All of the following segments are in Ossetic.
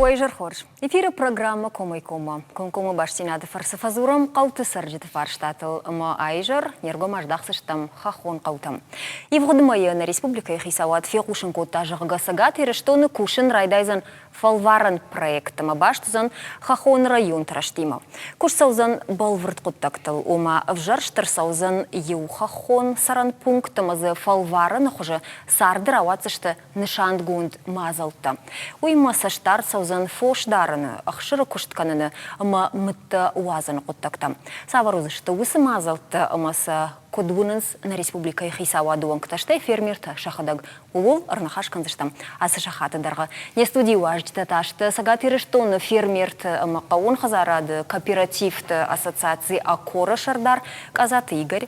Уӕ изӕр хорз. Эфиры программӕ Комӕй-коммӕ. Комкоммӕ бастдзинады фӕрцы фӕдзурӕм хъӕуты цӕрджыты фарстатыл ӕмӕ аизӕр не ргом аздахдзыстӕм хӕххон хъӕутӕм. Ивгъуыд мӕйы нӕ республикӕйы хицауад фехъусын кодта, зӕгъгӕ, Цӕгат Ирыстоны кусын райдайдзӕн фӕлварӕн проект ӕмӕ баст уыдзӕн хӕххон районты рӕзтимӕ. Куыст цӕудзӕн бӕлвырд хъуыддӕгтыл, ома ӕвзӕрст ӕрцӕудзӕн иу хӕххон цӕрӕн пункт ӕмӕ дзы фӕлварӕны хуызы царды рауадздзысты нысангонд мадзӕлттӕ. Уыимӕ цӕстдард цӕудзӕн фос дарыны, ӕхсыры куыст кӕныны ӕмӕ мыдтӕ уадзыны хъуыддӕгтӕм. Цавӕр уыдзысты уыцы мадзӕлттӕ ӕмӕ сӕ куыд уынынц нӕ республикӕйы хицауады уӕнгтӕ, стӕй фермертӕ сӕхӕдӕг, ууыл ӕрныхас кӕндзыстӕм ацы сахаты дӕргъы. Не студийы уазджытӕ та сты Цӕгат Ирыстоны фермерты ӕмӕ хъӕууон хӕдзарады кооперативты ассоциаци «Акора» сӕрдар Къадзаты Игорь,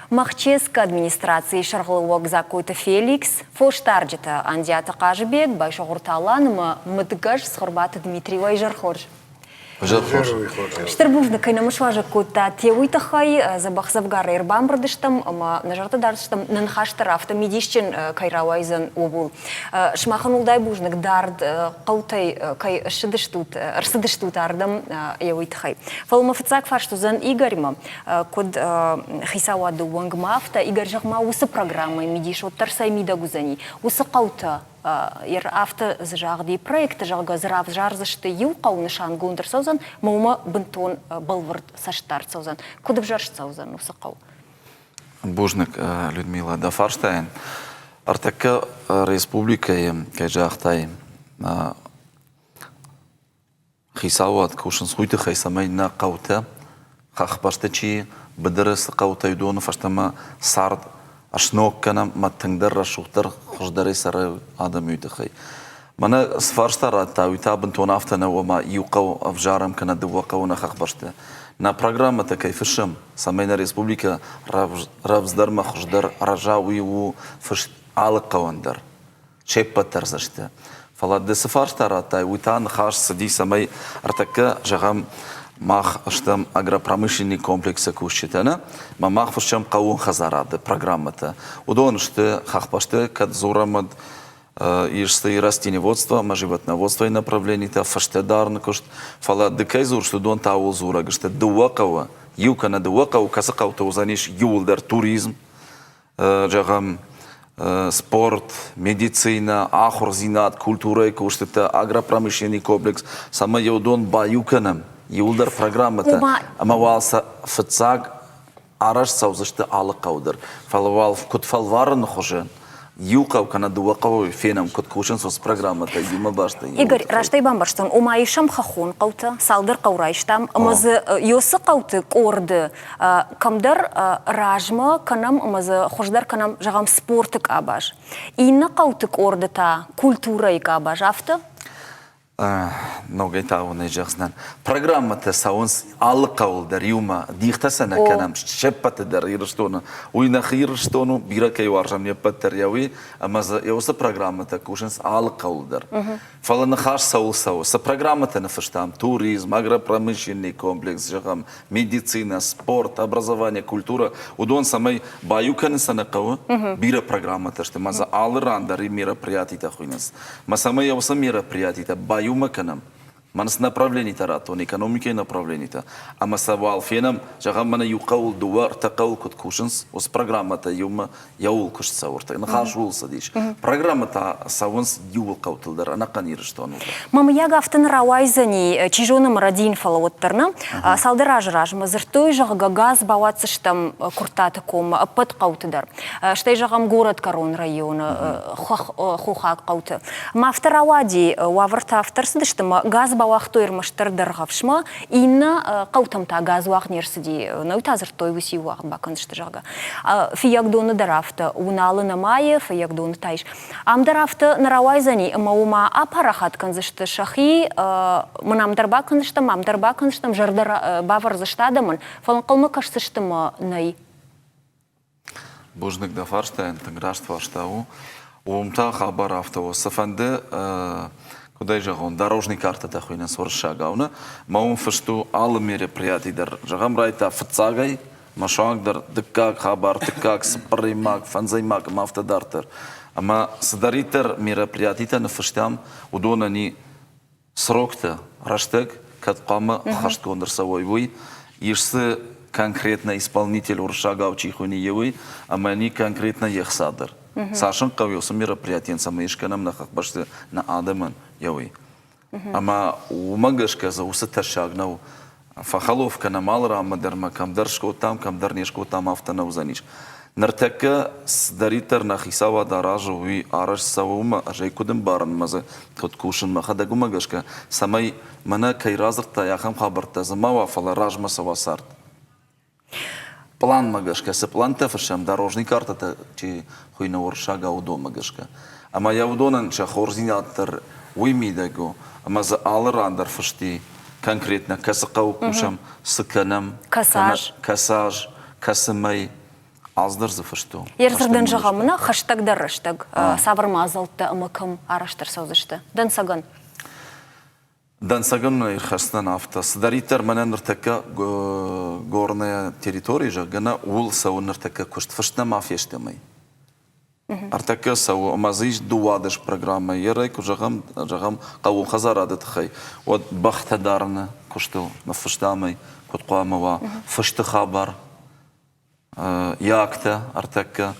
Махческы администрацийы сӕргълӕууӕг Дзагкойты Феликс, фосдарджытӕ Андиаты Хъазыбег, Байсогъуырты Алан ӕмӕ мыдгӕс Цхуырбаты Дмитрий. Уӕ изӕр хорз! Стыр бузныг, кӕй нӕм суазӕг кодтат, уый тыххӕй. Дзӕбӕх дзӕвгар ӕрбамбырд стӕм ӕмӕ нӕ зӕрдӕ дардзыстӕм, нӕ ныхас дӕр афтӕ мидисджын кӕй рауайдзӕн, ууыл. Сымахӕн уӕлдай бузныг, дард хъӕутӕй кӕй ссыдыстут, ӕрцыдыстут ардӕм, уый тыххӕй. Фӕлӕ мӕ фыццаг фарст уыдзӕн Игорьмӕ. Куыд хицауады уӕнгмӕ, афтӕ Игорь, зӕгъ-ма, уыцы программӕйы мидис уӕддӕр цӕй мидӕг уыдзӕни? Уыцы хъӕутӕ афтӕ дзы загъди, проекты, зӕгъгӕ, дзы равзардзысты иу хъӕу нысангонд ӕрцӕудзӕн, ӕмӕ уымӕ бынтон бӕлвырд цӕстдард цӕудзӕн. Куыд ӕвзӕрст цӕудзӕн уыцы хъӕу? Бузныг, Людмила, дӕ фарстайӕн. Ӕртӕккӕ республикӕйы, кӕй загътай, Хицауад кусынц уый тыххӕй, цӕмӕй нӕ хъӕутӕ, хӕхбӕсты чи быдыры цы хъӕутӕй уыдоны фӕстӕмӕ цард сног кӕнӕм ӕмӕ тынгдӕр, рӕсугъддӕр, хуыздӕрӕй цӕрой адӕм уый тыххӕй. Мӕнӕ цы фарста радта, уый та бынтон афтӕ нӕу, ӕмӕ иу хъӕу ӕвзарӕм кӕнӕ дыууӕ хъӕуы нӕ хӕхбӕсты. Нӕ программӕтӕ кӕй фыссӕм, цӕмӕй нӕ республикӕ рӕвдздӕр ӕмӕ хуыздӕр рӕза, уый у фыст алы хъӕуӕн дӕр. се ппӕт дӕр дзы сты. Фӕлӕ ды цы фарста радтай, уый та ныхас цыди, цӕмӕй ӕртӕккӕ, зӕгъӕм, мах стӕм агропромышленный комплексы кусджытӕ, нӕ? Ӕмӕ мах фыссӕм хъӕууон хӕдзарады программӕтӕ. Уыдон сты хӕхбӕсты, кӕд дзурӕм, уӕд ис сты растениеводство ӕмӕ животноводствойы направленитӕ, фӕстӕ дарыны куыст. Фӕлӕ ды кӕй дзурыс, уыдон та ууыл дзурӕг сты. Дыууӕ хъӕуы, иу кӕнӕ дыууӕ хъӕуы, кӕцы хъӕуты уыдзӕнис иууылдӕр туризм, зӕгъӕм, спорт, медицинӕ, ахуырдзинад, культурӕйы куыстытӕ, агропромышленный комплекс, цӕмӕй уыдон баиу кӕнӕм иуылдӕр программӕтӕ ӕмӕ уал сӕ фыццаг арӕзт цӕудзысты алы хъӕу дӕр. Фӕлӕ уал куыд фӕлварыны хуызы иу хъӕу кӕнӕ дыууӕ хъӕуы фенӕм, куыд кусынц уыцы программӕтӕ иумӕ баст. Игорь, раст ӕй бамбӕрстон, ома исӕм хӕххон хъӕутӕ, цалдӕр хъӕу райстам, ӕмӕ дзы Ёсы хъӕуты къорды кӕмдӕр размӕ кӕнӕм ӕмӕ дзы хуыздӕр кӕнӕм, зӕгъӕм, спорты къабаз. Иннӕ хъӕуты къорды та культурӕйы къабаз, афтӕ? Ногӕй та уын зӕгъдзынӕн. Программӕтӕ цӕуынц алы хъӕуыл дӕр иумӕ, дихтӕ сӕ нӕ кӕнӕм, се ппӕты дӕр Ирыстоны. Уый нӕхи Ирыстон у, бирӕ кӕй уарзӕм не ппӕт дӕр йӕ уый, ӕмӕ дзы уыцы программӕтӕ кусынц алы хъӕуыл дӕр. Фӕлӕ ныхас цӕуыл цӕуы? Цы программӕтӕ ныффыстам, туризм, агропромышленный комплекс, зӕгъӕм, медицинӕ, спорт, образование, культурӕ, уыдон цӕмӕй баиу кӕнын сӕ нӕ хъӕуы? Бирӕ программӕтӕ сты, ӕмӕ дзы алы ран дӕр мероприятитӕ хуыйнынц. Мӕ цӕмӕй уыцы мероприятитӕ баиумӕ кӕнӕм, мӕн цы направленитӕ радтон, экономикӕйы направленитӕ, ӕмӕ сӕ уал фенӕм, зӕгъӕм, мӕнӕ иу хъӕуыл, дыууӕ, ӕртӕ хъӕуыл куыд кусынц, уыцы программӕтӕ иумӕ иуыл куыст цӕуы, ныхас ууыл цыдис. Программӕтӕ цӕуынц иууыл хъӕутыл дӕр, ӕнӕхъӕн Ирыстоныл дӕр. Мӕ мыййаг афтӕ нӕ рауайдзӕни, чи зоны, мӕ рӕдийын, фӕлӕ уӕддӕр нӕ. Цалдӕр азы размӕ дзырдтой, зӕгъгӕ, газ бауадздзыстӕм Куырттаты коммӕ ӕппӕт хъӕуты дӕр. Стӕй, зӕгъӕм, горӕтгӕрон районы хохаг хъӕуты. Ӕмӕ афтӕ рауади, уавӕртӕ афтӕ ӕрцыдысты, ӕмӕ газ бауагътой ӕрмӕстдӕр Дӕргъӕвсмӕ, иннӕ хъӕутӕм та газ уагъд не рцыди. Нӕу та дзырдтой, уыцы-иу уагъд бакӕндзысты, зӕгъгӕ. Фыййагдоны дӕр афтӕ, Уыналы нӕмайы, Фыййагдоны та ис. Ам дӕр афтӕ нӕ рауайдзӕни, ӕмӕ уымӕ апарахат кӕндзысты сӕхи, мын ам дӕр бакӕндзыстӕм, ам дӕр бакӕндзыстӕм, зӕрдӕ бавӕрдзысты адӕмӕн, фӕлӕ ӕнхъӕлмӕ кӕсдзысты мӕ нӕй. Бузныг дӕ фарстайӕн, тынг раст фарста у. Уым та хабар афтӕ у, цыфӕнды, куыд ӕй зӕгъон, дорожный картӕтӕ хуыйнынц уырыссагау, нӕ? Мӕ уым фыст у алы мероприяти дӕр. Зӕгъӕм, райдыдта фыццагӕй, мӕ суанг дӕр дыккаг хабар, дыккаг, цыппӕрӕймаг, фӕндзӕймаг ӕмӕ афтӕ дарддӕр. Ӕмӕ цыдӕриддӕр мероприятитӕ ныффыстам, уыдонӕн и. Сроктӕ, рӕстӕг кӕд хъуамӕ ӕххӕстгонд ӕрцӕуой, уый ис дзы конкретно исполнитель уырыссагау чи хуыйны, уый, ӕмӕ не конкретно йе хца дӕр. Цас ын хъӕуы уыцы мероприятийӕн, цӕмӕй скӕнӕм нӕ хӕхбӕсты нӕ адӕмӕн, йӕ уый. Ӕмӕ уымӕ гӕсгӕ дзы уыцы тӕссаг нӕу. Фӕхӕлоф кӕнӕм алы ранмӕ дӕр ӕмӕ кӕмдӕр скодтам, кӕмдӕр не скодтам, афтӕ нӕ уыдзӕнис. Ныртӕккӕ цыдӕриддӕр нӕ хицауад аразы, уый арӕзт цӕуы уымӕ, ӕз ӕй куыд ӕмбарын ӕмӕ дзы куыд кусын мӕхӕдӕг уымӕ гӕсгӕ, цӕмӕй мӕнӕ кӕй радзырдтай, ахӕм хабӕрттӕ дзы ма уа, фӕлӕ размӕ цӕуа цард. Пъланмӕ гӕсгӕ цы пълантӕ фыссӕм, дорожный картӕтӕ чи хуыйны уырыссагау, уыдонмӕ гӕсгӕ. Ӕмӕ йӕ уыдонӕн сӕ хорздзинад дӕр уый мидӕг у, ӕмӕ дзы алы ран дӕр фыст и конкретно кӕцы хъӕуы кусӕм, цы кӕнӕм, кӕцы аз, кӕцы мӕй. Алцыдӕр дзы фыст у. Йе рдзырдӕн зӕгъӕм, нӕ хӕстӕгдӕр рӕстӕг цавӕр мадзӕлттӕ ӕмӕ кӕм арӕзт ӕрцӕудзысты? Дӕнцӕгӕн. Дӕнцӕгӕн ирхӕсдзӕн афтӕ, цыдӕриддӕр мӕнӕ ныртӕккӕ горная территория, зӕгъгӕ, нӕ ууыл цӕуы ныртӕккӕ куыст, фыст нӕма фестӕм ӕй. Ӕртӕккӕ цӕуы ӕмӕ дзы ис 12 программӕ. Ерӕй куы зӕгъӕм, зӕгъӕм хъӕууон хӕдзарады тыххӕй, уӕд бӕхтӕ дарыны куыстыл ныффыстам ӕй, куыд хъуамӕ уа, фысты хабар, Йӕ ӕртӕккӕ,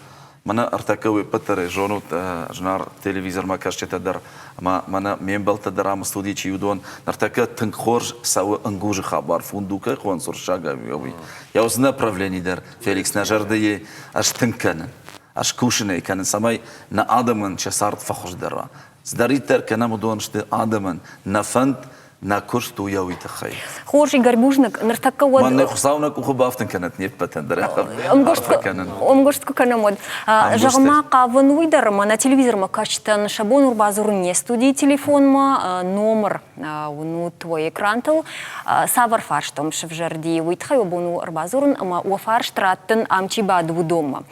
мӕнӕ ӕртӕккӕ уе ппӕт дӕр зонут, зынаргъ телевизормӕ кӕсджытӕ дӕр ӕмӕ мӕнӕ ме мбӕлттӕ дӕр ам студийы чи уыдон, ныртӕккӕ тынг хорз цӕуы ӕнгузы хабар, фундукӕй хонынц уырыссагау уый. Йӕ уыцы направлени дӕр Феликс нӕ зӕрдӕйы ӕз тынг кӕнын, ӕз кусын ӕй кӕнын, цӕмӕй нӕ адӕмӕн сӕ цард фӕхуыздӕр уа. Цыдӕриддӕр кӕнӕм, уыдон сты адӕмӕн нӕ фӕнд, нӕ куыст у йӕ уый тыххӕй. Хорз, Игорь, бузныг. Ныртӕккӕ уӕд... Мӕн нӕ Хуыцау нӕ къухы бафтын кӕнӕт не ппӕтӕн дӕр арфӕ кӕнын. Ӕмгуыст куы кӕнӕм, уӕд. Зӕгъ-ма, хъавын уый дӕр, ӕмӕ нӕ телевизормӕ кӕсджытӕн сӕ бон ӕрбадзурын не студийы телефонмӕ, номыр уынут уӕ экрантыл. Цавӕр фарст уӕм сывзӕрди, уый тыххӕй уӕ бон у ӕрбадзурын ӕмӕ уӕ фарст раттын, ам чи бады, уыдонмӕ.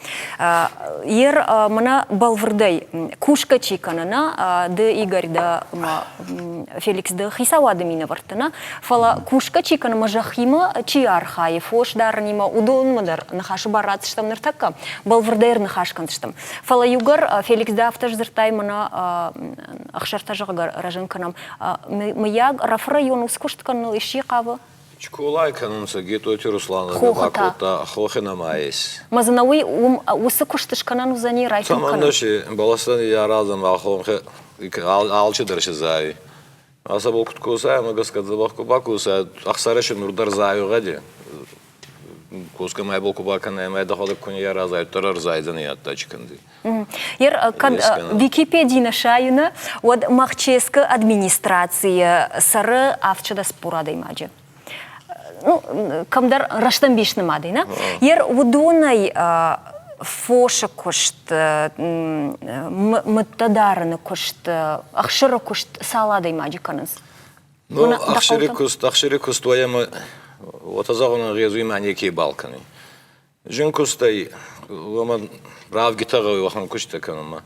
Ер мӕнӕ бӕлвырдӕй кусгӕ чи кӕны, нӕ, ды, Игорь, дӕ Феликс ды хицауады минӕвӕртты нӕ, фӕлӕ кусгӕ чи кӕны ӕмӕ зӕххимӕ чи архайы, фос дарынимӕ, уыдонмӕ дӕр ныхасы бар ратдзыстӕм ныртӕккӕ, бӕлвырдӕй ӕрныхас кӕндзыстӕм. Фӕлӕ иугӕр Феликс ды афтӕ сдзырдтай, мӕнӕ ӕхсӕртӕ зӕгъгӕ рӕзын кӕнӕм, мыййаг Рафы район уыцы куыст кӕныныл исчи хъавы? Чколай кӕнунцӕ Гетъоти Руслан бакодта хохи нӕма ес. Ма дзы науи уым уыцы куыст скӕнӕн уыдзӕни райтынг кӕнын? Цӕмӕннӕ си бӕлӕстӕн йӕ аразӕн хонхи алчидӕр си зайуй. Асӕбӕл куд косай, ӕма гӕсгӕ дзӕбӕх ку бакосай, ӕхсӕрӕ нур дӕр зайуй гъӕди. Косгӕ мӕбӕл ку бакӕнай, ӕма дӕхуӕдӕг ку не аразай, уӕддӕр ӕрзайдзӕнӕ адтачи кӕнди. Ер кӕд Википедий нӕ сайы, уӕд Махческы администрацийы цӕры 740 адӕймаджы. Ну, кӕмдӕр рӕстӕмбис нымадӕй, нӕ? Ер уыдонӕй фосы куыст, мыдтӕ дарыны куыст, ӕхсыры куыст цал адӕймаджы кӕнынц? Ну, ӕхсири куыст, ӕхсири куыст уӕйӕмӕ, уотӕ зӕгъун ӕнгъезуй ма неке бал кӕнуй. Зин кустӕй, уомӕн равгитӕ гъӕуй уӕхӕн куститӕ кӕнунмӕ.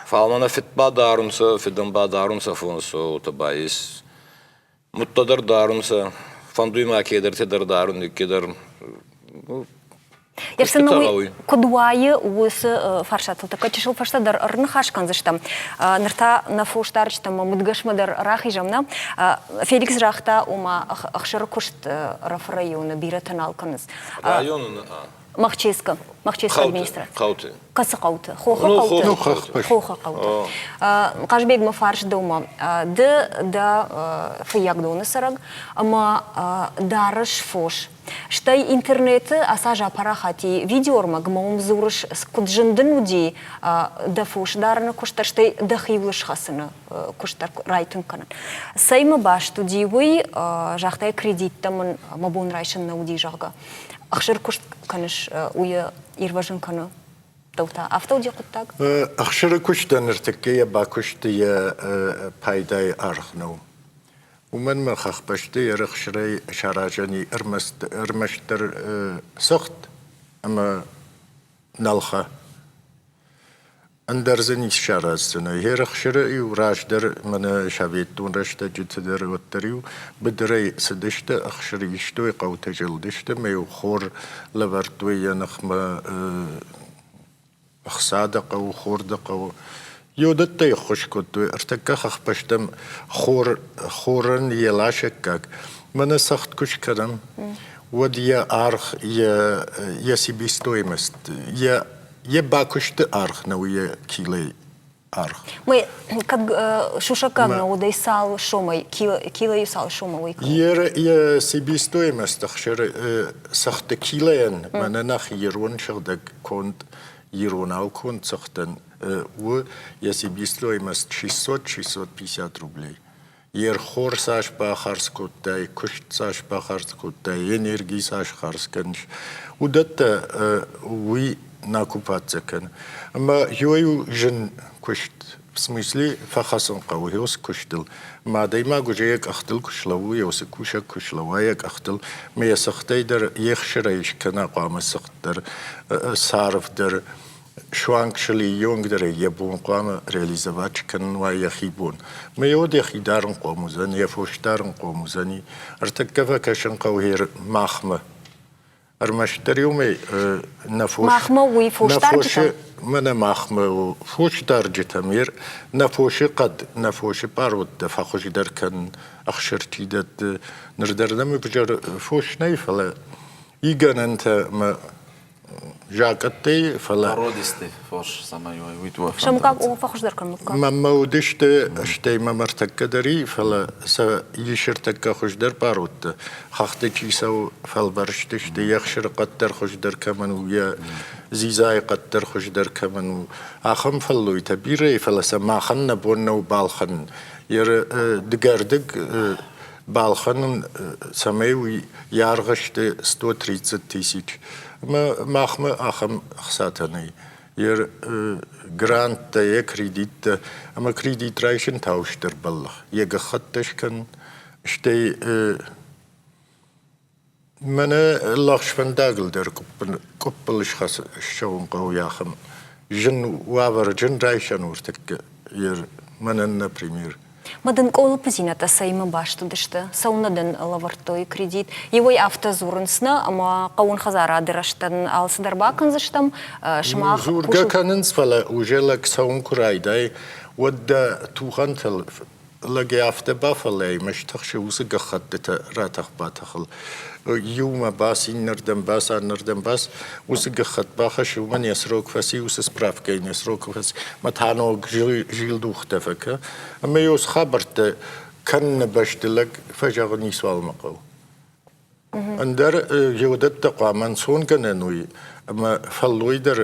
Фал мӕнӕ фид ба дарунцӕ, фидӕн ба дарунцӕ фонс, уотӕ ба ес. Мудта дӕр дарунцӕ, фӕндуй ма кедӕрти дӕр дарун, никкидӕр. Ерсен уый куыд уайы, уыцы фарстатыл тӕккӕ чысыл фӕстӕдӕр ӕрныхас кӕндзыстӕм. Ныр та нӕ фосдарджытӕм ӕмӕ мыдгӕсмӕ дӕр рахизӕм, нӕ? Феликс загъта, ома ӕхсыры куыст Рафы районы бирӕтӕ нал кӕнынц. Районы нӕ. Махческа, Махческа администраци. Хъӕуты. Кӕцы хъӕуты? Хохы хъӕуты. Хохы хъӕуты. Хъазбег мӕ фарс дӕумӕ. Ды дӕ Фыййагдоны цӕрӕг ӕмӕ дарыс фос. Стӕй интернеты ацы аз апарахат и видеоӕрмӕг ӕмӕ уым дзурыс, куыд зын дын уыди дӕ фос дарыны куыст дӕр, стӕй дӕхиуыл схӕцыны куыст дӕр райтынг кӕнын. Цӕимӕ баст уыди уый, загътай, кредиттӕ мын мӕ бон райсын нӕ уыди, зӕгъгӕ. Ӕхсыр куыст кӕныс, уый ирвӕзын кӕны дӕу та. Афтӕ уыди хъуыддаг? Ӕхсыры куыстӕн ныртӕккӕ йӕ бакуысты йӕ пайдайы аргъ нӕу. Уымӕн ма хӕхбӕсты ӕрӕхсырӕй саразӕн и ӕрмӕстдӕр цыхт ӕмӕ нӕлхӕ. Ӕндӕр дзы ницы сараздзынӕ. Ерӕхсыры-иу раздӕр мӕнӕ советон рӕстӕджыты дӕр уӕддӕр-иу быдырӕй цыдысты, ӕхсыр истой, хъӕутӕ зылдысты ӕмӕ-иу хор лӕвӕрдтой йӕ ныхмӕ ӕхца дӕ хъӕуы, хор дӕ хъӕуы. Йодӕттӕй ӕххуыс кодтой ӕртӕккӕ хӕхбӕстӕм хор, хорӕн йӕ ласӕггаг. Мӕнӕ цӕгъд куы скӕнӕм, уӕд йӕ аргъ, йӕ, йӕ себестоимость, йӕ, йӕ бакуысты аргъ нӕу йӕ килойы аргъ. Мы кӕд сусӕггаг нӕ уыдӕй цал сомӕй, килойы цал сомӕ уый? Йӕ себестоимость ӕхсӕры цӕгъдты килойӕн мӕнӕ нӕхи ирон сыгъдӕг конд иронау конд цыхтӕн у йӕ себестоимость 600-650 рублей. Йе рхор цас бахардз кодтай, куыст цас бахардз кодтай, энерги цас хардз кӕныс, уыдӕттӕ уый нӕ оккупаци кӕны. Ӕмӕ иуӕй-иу зын куыст, в смысле фӕхӕцын хъӕуы уыцы куыстыл. Ӕмӕ адӕймаг уже йӕ къӕхтыл куы слӕууы, йӕ уыцы кусӕг куы слӕууа йӕ къӕхтыл, ӕмӕ йӕ цыхтӕй дӕр йе хсырӕй скӕна хъуамӕ цыхт дӕр, царв дӕр, суанг сылийонг дӕр ӕй йӕ бон хъуамӕ реализовать кӕнын уа йӕхи бон. Мӕ уӕд йӕхи дарынхъом уыдзӕн, йӕ фос дарынхъом уыдзӕни. Ӕртӕккӕ фӕкӕсын хъӕуы махмӕ. Ӕрмӕстдӕр иумӕ нӕ фос... Махмӕ уый фосдарджытӕм? Мӕнӕ махмӕ у фосдарджытӕм. Нӕ фосы хъӕд, нӕ фосы пъародтӕ фӕхуыздӕр кӕнын, ӕхсырти дӕтты. Ныр дӕр нӕм ӕвзӕр фос нӕй, фӕлӕ игӕнӕнтӕ мӕ закъӕттӕй, фӕлӕ... Породистый фос цӕмӕй уой, уый дыууӕ Сӕ фӕхуыздӕр кӕнын Мӕнмӕ уыдысты, стӕй мӕм ӕртӕккӕ дӕр и, фӕлӕ сӕ ис ӕртӕккӕ хуыздӕр пъародтӕ. Хӕхты чи цӕуы, фӕлвӕрстысты, йе хсыры хъӕд дӕр хуыздӕр кӕмӕн у, йӕ дзидзайы хъӕд дӕр хуыздӕр кӕмӕн у. Ахӕм фӕллойтӕ бирӕ и, фӕлӕ сӕ махӕн нӕ бон нӕу балхӕнын. Йе дыгӕрдыг балхӕнын, цӕмӕй уый йӕ аргъ сты 130 тысяч. Ӕмӕ махмӕ ахӕм ӕхцатӕ нӕй. Йе гранттӕ, йе кредиттӕ. Ӕмӕ кредит райсын та у стыр бӕллӕх. Йӕ гӕххӕттӕ скӕн, стӕй мӕнӕ лӕгъз фӕндагыл дӕр къуыппыл ссӕуын хъӕуы ахӕм зын уавӕры, зын райсӕн у ӕртӕккӕ мӕнӕн, например. Ма дын къуылымпыдзинӕдтӕ цӕимӕ баст уыдысты? Цӕуылнӕ дын лӕвӕрдтой кредит? Иуӕй афтӕ дзурынц нӕ, ӕмӕ хъӕууон хӕдзарады рӕзтӕн алцыдӕр бакӕндзыстӕм, сымах Дзургӕ кӕнынц, фӕлӕ уже лӕг цӕуын куы райдай, уӕд дӕ тухӕнтыл лӕг афтӕ бафӕллайы ӕмӕ стыхсы уыцы гӕххӕттытӕ ратӕх-батӕхыл. Иумӕ бас, иннӕрдӕм бас, аннӕрдӕм бас, уыцы гӕххӕтт бахӕссы, уымӕн йӕ срок фӕци, уыцы справкӕйы йӕ срок фӕци, ӕмӕ та ног зилдухтӕ фӕкӕ. Ӕмӕ йӕ уыцы хабӕрттӕ кӕныны бӕсты лӕг фӕзӕгъы ницуал мӕ хъӕуы. Ӕндӕр геодӕттӕ хъуамӕ ӕнцонгӕнӕн уый, ӕмӕ фӕллой дӕр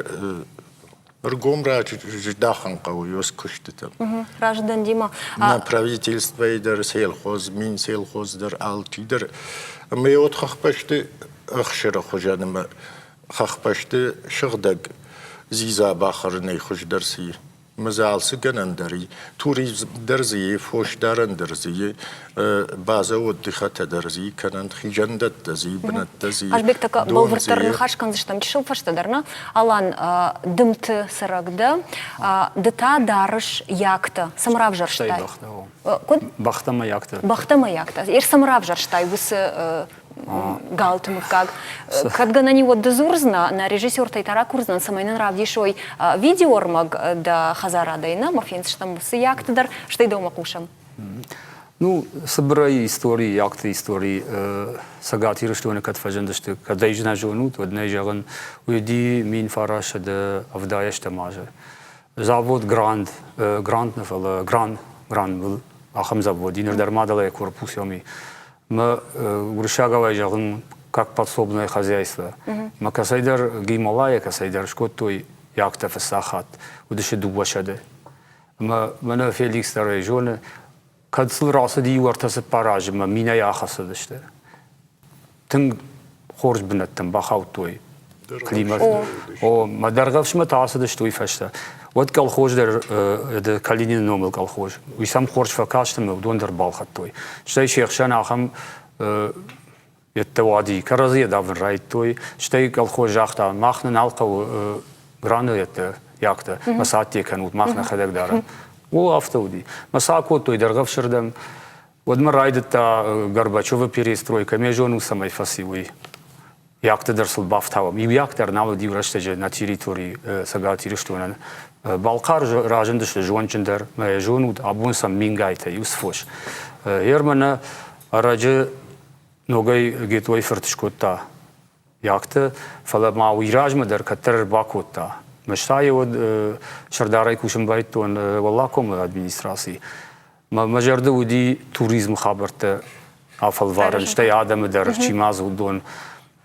ӕргом раздахын хъӕуы ёс куыстытӕм. Раст дӕн, Дима. Нӕ правительствойы дӕр сельхоз, минсельхоз дӕр, алчи дӕр. Ӕмӕ от хӕхбӕсты ӕхсыры хуызӕн ӕмӕ хӕхбӕсты сыгъдӕг дзидза бахӕрынӕй хуыздӕр цы и? Ӕмӕ дзы алцы гӕнӕн дӕр и. Туризм дӕр дзы и, фосдарӕн дӕр дзы и, базӕуод дыхӕтӕ дӕр дзы и, кӕнӕн хизӕндӕттӕ дзы и, бынӕттӕ дзы и. Хъазбег, так бӕлвырддӕр ныхас кӕндзыстӕм чысыл фӕстӕдӕр, нӕ? Алан, дымты цӕрӕг дӕ, ды та дарыс яктӕ. Цӕм равзӕрстай? Куыд? Бӕхтӕ мӕ яктӕ. Бӕхтӕ мӕ яктӕ. Ир цӕм равзӕрстай уыцы галты мыггаг. Кӕд гӕнӕн и, уӕд ды дзурдзынӕ, нӕ режиссертӕй та ракурдзынӕн, цӕмӕй нын равдисой видеоӕрмӕг дӕ хӕдзарадӕй, нӕ мӕ фендзыстӕм уыцы якты дӕр, стӕй дӕумӕ хъусӕм. Ну, цыбырӕй истори, якты истори Цӕгат Ирыстоны кӕд фӕзындысты, кӕд ӕй нӕ зонут, уӕд нӕ зӕгъын, уыди 1970 азы. Завод Гранд, Гранд нӕ, фӕлӕ Гран, Гран был ахӕм завод, ныр дӕр ма дӕлӕ корпус ами. Мӕ уырыссагау зӕгъын, как подсобное хозяйство. Мӕ кӕцӕйдӕр Гималайӕ кӕцӕйдӕр скодтой яктӕ фыццаг хатт, уыдысты 200. Ӕмӕ мӕнӕ Феликс дӕр ӕй зоны, кӕд сыл рацыди иу ӕртӕ-цыппар азы мӕ минӕй ахӕцыдысты. Тынг хорз бынӕттӕм бахаудтой. Климат. О, мӕ Дӕргъӕвсмӕ та ацыдысты уый фӕстӕ. Уӕд колхоз дӕр, Калинины номыл колхоз, уый сӕм хорз фӕкаст ӕмӕ уыдон дӕр балхӕдтой. Стӕй се хсӕн ахӕм йедтӕ уади, кӕрӕдзийӕ давын райдтой. Стӕй колхоз загъта, мах нын нал хъӕуы граны йедтӕ, яктӕ, мӕ сӕ адде кӕнут, мах нӕхӕдӕг дарӕм. О, афтӕ уыди. Мӕ сӕ акодтой Дӕргъӕвсырдӕм. Уӕдмӕ райдыдта Горбачевы перестройкӕ, ме зонут, цӕмӕй фӕци, уый. Якты дӕр сыл бафтауӕм. Иу як дӕр нал уыд иу рӕстӕджы нӕ территорийы Цӕгат Ирыстонӕн. Балхъар разындысты зондджындӕр, мӕ зонут, абон сӕм мингайтӕ иу фос. Ермӕнӕ ӕрӕджы ногӕй Гетъойы фырт скодта якты, фӕлӕ ма уый размӕ дӕр кӕддӕр ӕрбакодта. Мӕ та уӕд сӕрдарӕй кусын байдыдтон Уӕллагкомы администрацийы. Мӕ зӕрды уыди туризмы хабӕрттӕ афӕлварын, стӕй адӕмы дӕр, чи ма дзы уыдон.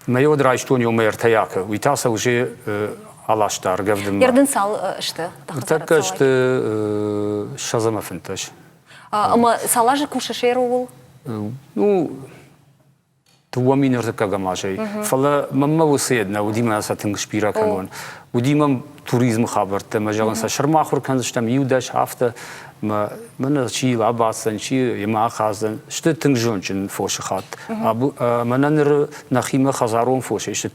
Мӕ уӕд райстон иумӕ ӕртӕйакы, уый та сӕ уже аласта ӕргӕвдынмӕ. Ердын цал сты? Ныртӕккӕ сты 25. Ӕмӕ цал азы кусыс ууыл? Ну, 2000 ӕртыккӕгӕм азӕй. Фӕлӕ мӕнмӕ уыцы йед нӕ уыди, мӕ сӕ тынг сбирӕ кӕнон. Уыди мӕм туризмы хабӕрттӕ, мӕ зӕгъын, сӕ сӕрмӕ ахуыр кӕндзыстӕм иу дӕс афтӕ, мӕ мӕнӕ чи йыл абаддзӕн, чи йемӕ ахаздзӕн. Сты тынг зондджын фосы хатт. Мӕнӕ ныр нӕхимӕ хӕдзарон фосӕй сты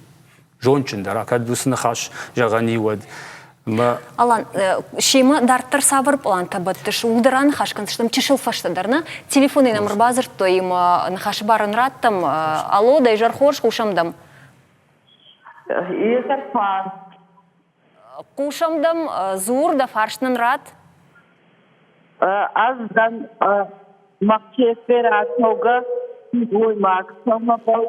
зондджындӕр, кӕд уыцы ныхас зӕгъӕн и, уӕд. Алан, семӕ дарддӕр цавӕр пълантӕ бӕттыс, ууыл дӕр аныхас кӕндзыстӕм чысыл фӕстӕдӕр, нӕ? Телефонӕй нӕм ӕрбадзырдтой ӕмӕ ныхасы бар ын раттӕм. Алло, дӕ изӕр хорз, хъусӕм дӕм. Изӕр фарст. Хъусӕм дӕм, дзур, дӕ фарст нын ратт. Ӕз дӕн Махческӕй рацӕугӕ силгоймаг, сӕумӕбӕл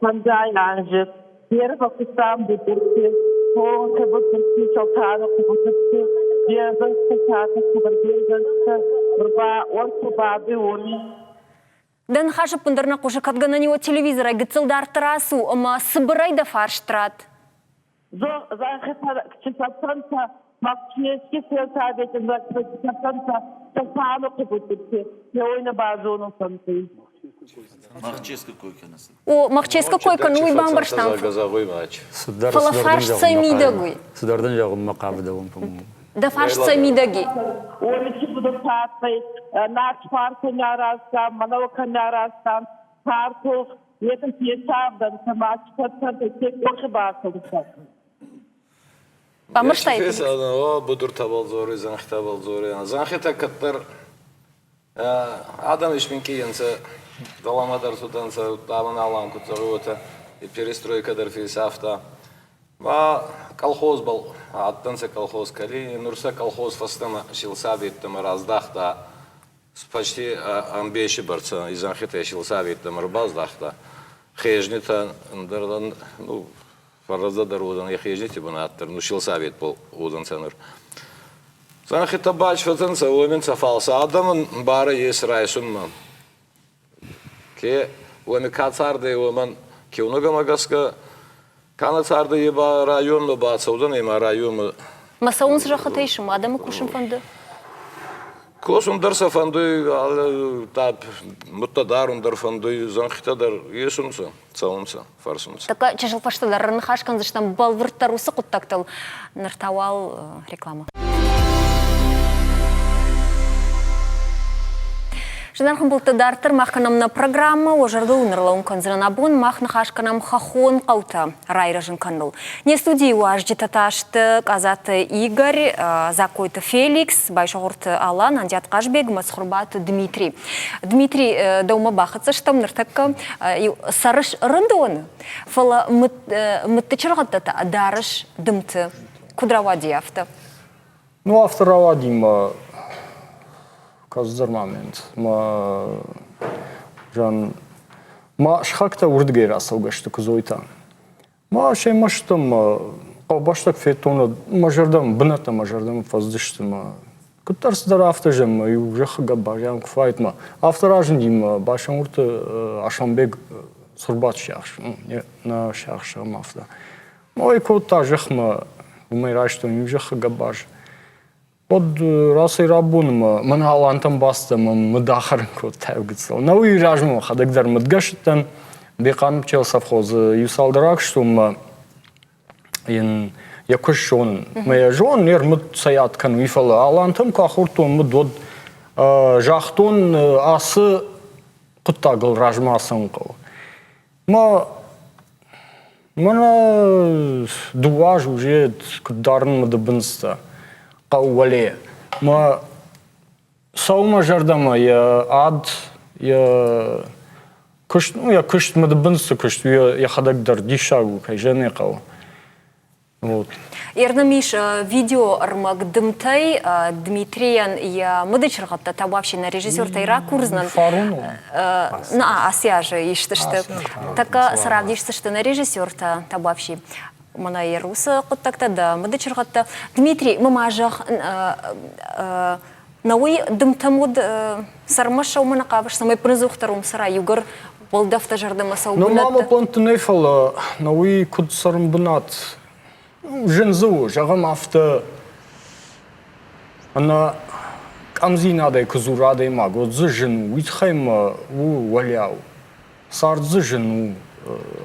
фӕндзай анзи. Берӕ фӕккустам будурти, Хонхи будурти, Солтанухъи будурти, Берзӕнтти Кабардейзӕнтти, Орку бабий уони. Дӕ ныхас ӕппындӕр нӕ хъусы, кӕд гӕнӕн и, уӕд телевизорӕй гыццыл дарддӕр ацу ӕмӕ цыбырӕй дӕ фарст ратт. Зӕнхитӕ Махчески сельсоветин фӕцӕнцӕ Солтанухъи будурти, еуйнӕ базонун фӕндуй. Махческы кой кӕныс? О, Махческы кой кӕны, уый бамбӕрстам. Фӕлӕ фарст цӕй мидӕг уый? Цыдӕр дын зӕгъынмӕ хъавыдӕуон, по-моему. Дӕ фарст цӕй мидӕг и? Уоми ци будуртӕ Нарт кӕми аразтам, мӕнӕуӕ кӕми аразтам, картоф, етӕ фесавдӕнцӕ, ма фӕцӕнцӕ, ке къохи бацӕунцӕ. Бамбӕрстай? О, будуртӕбӕл дзорй, зӕнхитӕбӕл дзорй. Зӕнхитӕ кӕддӕр Адӕм исминкъий ӕнцӕ, дӕлӕмӕ дӕр цудӕнцӕ, удта Алан куд зӕгъуй, уотӕ перестройкӕ дӕр фесафта. Ба колхозбӕл адтӕнцӕ колхоз кӕли, нур сӕ колхоз фӕстӕмӕ силсаветтӕмӕ раздахта, почти ӕмбеси бӕрцӕ изӕнхитӕй силсаветтӕмӕ ӕрбаздахта. Хезнитӕ ӕндӕр, ну, фӕррӕвдзӕдӕр уодзӕн хезнити бунат дӕр, ну, силсаветбӕл уодзӕнцӕ нур. Цӕнхитӕбӕл фӕцӕнцӕ, уомӕн сӕ фал сӕ адӕмӕн барӕ ес райсунмӕ. Ке уоми ка цардӕй, уомӕн киунугӕмӕ гӕсгӕ ка нӕ цардӕй, е ба районмӕ бацӕудзӕнӕй ма районмӕ. Ма цӕуынц зӕххытӕй сым адӕмы кусын фӕнды? Косун дӕр сӕ фӕндуй, мудтӕ дарун дӕр фӕндуй, зӕнхитӕ дӕр есунцӕ, цӕунцӕ, фӕрсунцӕ. Тӕккӕ чысыл фӕстӕдӕр ныхас кӕндзыстӕм бӕлвырддӕр уыцы хъуыддӕгтыл. Ныр та уал реклама. Зынаргъ ӕмбӕлттӕ, дарддӕр мах кӕнӕм нӕ программӕ. Уӕ зӕрдыл уын ӕрлӕууын кӕндзынӕн абон мах ныхас кӕнӕм хӕххон хъӕутӕ райрӕзын кӕныныл. Не студийы уазджытӕ та сты Къадзаты Игорь, Дзагкойты Феликс, Байсогъуырты Алан, Андиат Хъазбег ӕмӕ Цхуырбаты Дмитрий. Дмитрий, дӕумӕ бахӕццӕ стӕм ныртӕккӕ. Цӕрыс Ӕрыдоны, фӕлӕ мыдты чыргъӕдтӕ та дарыс дымты. Куыд рауади афтӕ? Ну, афтӕ рауади мӕ кӕцыдӕр момент. Мӕ зӕн мӕ сыхӕгтӕ уырдыгӕй рацӕугӕ сты Куыдзойтӕ. Ма семӕ стӕм хъӕубӕстӕг федтон, мӕ зӕрдӕмӕ бынӕттӕ мӕ зӕрдӕмӕ фӕцыдысты мӕ куыддӕр цыдӕр афтӕ зӕн мӕ иу зӕххы гӕбаз ам куы фӕйт мӕ афтӕ разынди мӕ Басӕнгуырты Асланбег Цурбат сиахс, нӕ сиахс ӕмӕ афтӕ. Ой кодта зӕхмӕ, уымӕй райстон иу зӕххы гӕбаз. Уӕд рацӕй-рабоны мӕ мӕнӕ алантӕм бацыдтӕн ӕмӕ мыд ахӕрын кодта иу гыццыл. Нӕ уый размӕ мӕхӕдӕг дӕр мыдгӕс уыдтӕн. Бехъаны совхозы иу цалдӕр ахстон мӕ йын йӕ куыст зонын. Мӕ йӕ зонын, не рмыд цӕй ад кӕны, уый, фӕлӕ алантӕм куы ахордтон мыд, уӕд загътон, ацы хъуыддагыл размӕ ацӕуын хъӕуы. Ма мӕнӕ дыууӕ азы уже куыд дарын мыдыбындзтӕ хъӕу уӕле. Мӕ цӕуы мӕ зӕрдӕмӕ йӕ ад, йӕ Куыст, ну, йӕ куыст мыдыбындзы куыст, йӕхӕдӕг дӕр диссаг у, кӕй зӕгъын ӕй хъӕуы. Вот. Ернӕм ис видеоӕрмӕг дымтӕй Дмитрийӕн йӕ мыды чыргъӕдтӕ та вообще нӕ режиссертӕй ракурдзынӕн. На, ацы азы ист сты. Тӕккӕ цы равдисдзысты нӕ режиссертӕ табуафси. Мӕнӕ йӕ русы хъуыддӕгтӕ, дӕ мыды чыргъӕдтӕ. Дмитрий, мы ма зӕгъ, На уый дымтӕм уыд сӕрмӕ сӕумӕ нӕ хъавыс, цӕмӕй ӕппынӕдзухдӕр уым цӕра, иугӕр уӕлдӕфтӕ зӕрдӕмӕ цӕуы Ну, мама планты нӕ, фӕлӕ на уый куыд цӕрын бынат зын дзы у, зӕгъӕм, афтӕ ӕнӕ къӕмдзинадӕй куы дзура адӕймаг, уӕд дзы зын у, уый тыххӕй мӕ у уӕлиау. Цард дзы зын у,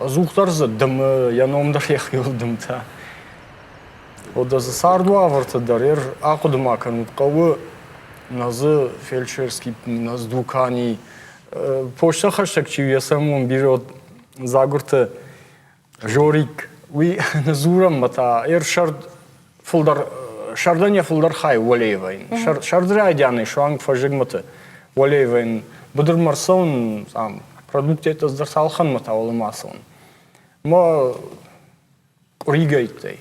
ӕдзухдӕр дзы дымы, йӕ ном дӕр йӕхиуыл дымтӕ. Уӕдӕ дзы цардуавӕртӕ дӕр ӕр ахъуыды ма кӕнут, хъӕуы нӕ дзы фельдшерский, нӕ дзы дукани. Почтӕ хӕстӕг чи у, йӕ сӕм бирӕ дзагуырты Жорик, уый ныдздзурӕм ӕмӕ та ӕрсӕрд фылдӕр сӕрдӕн йӕ фылдӕр хай уӕлейы вӕййын. Сӕрды райдианӕй суанг фӕззӕгмӕты уӕлейы вӕййын. Быдырмӕ ӕрцӕуын, ам продукттӕ дӕр цалхӕнмӕ та уӕлӕмӕ ацӕуын. Мӕ къуыригӕйттӕй.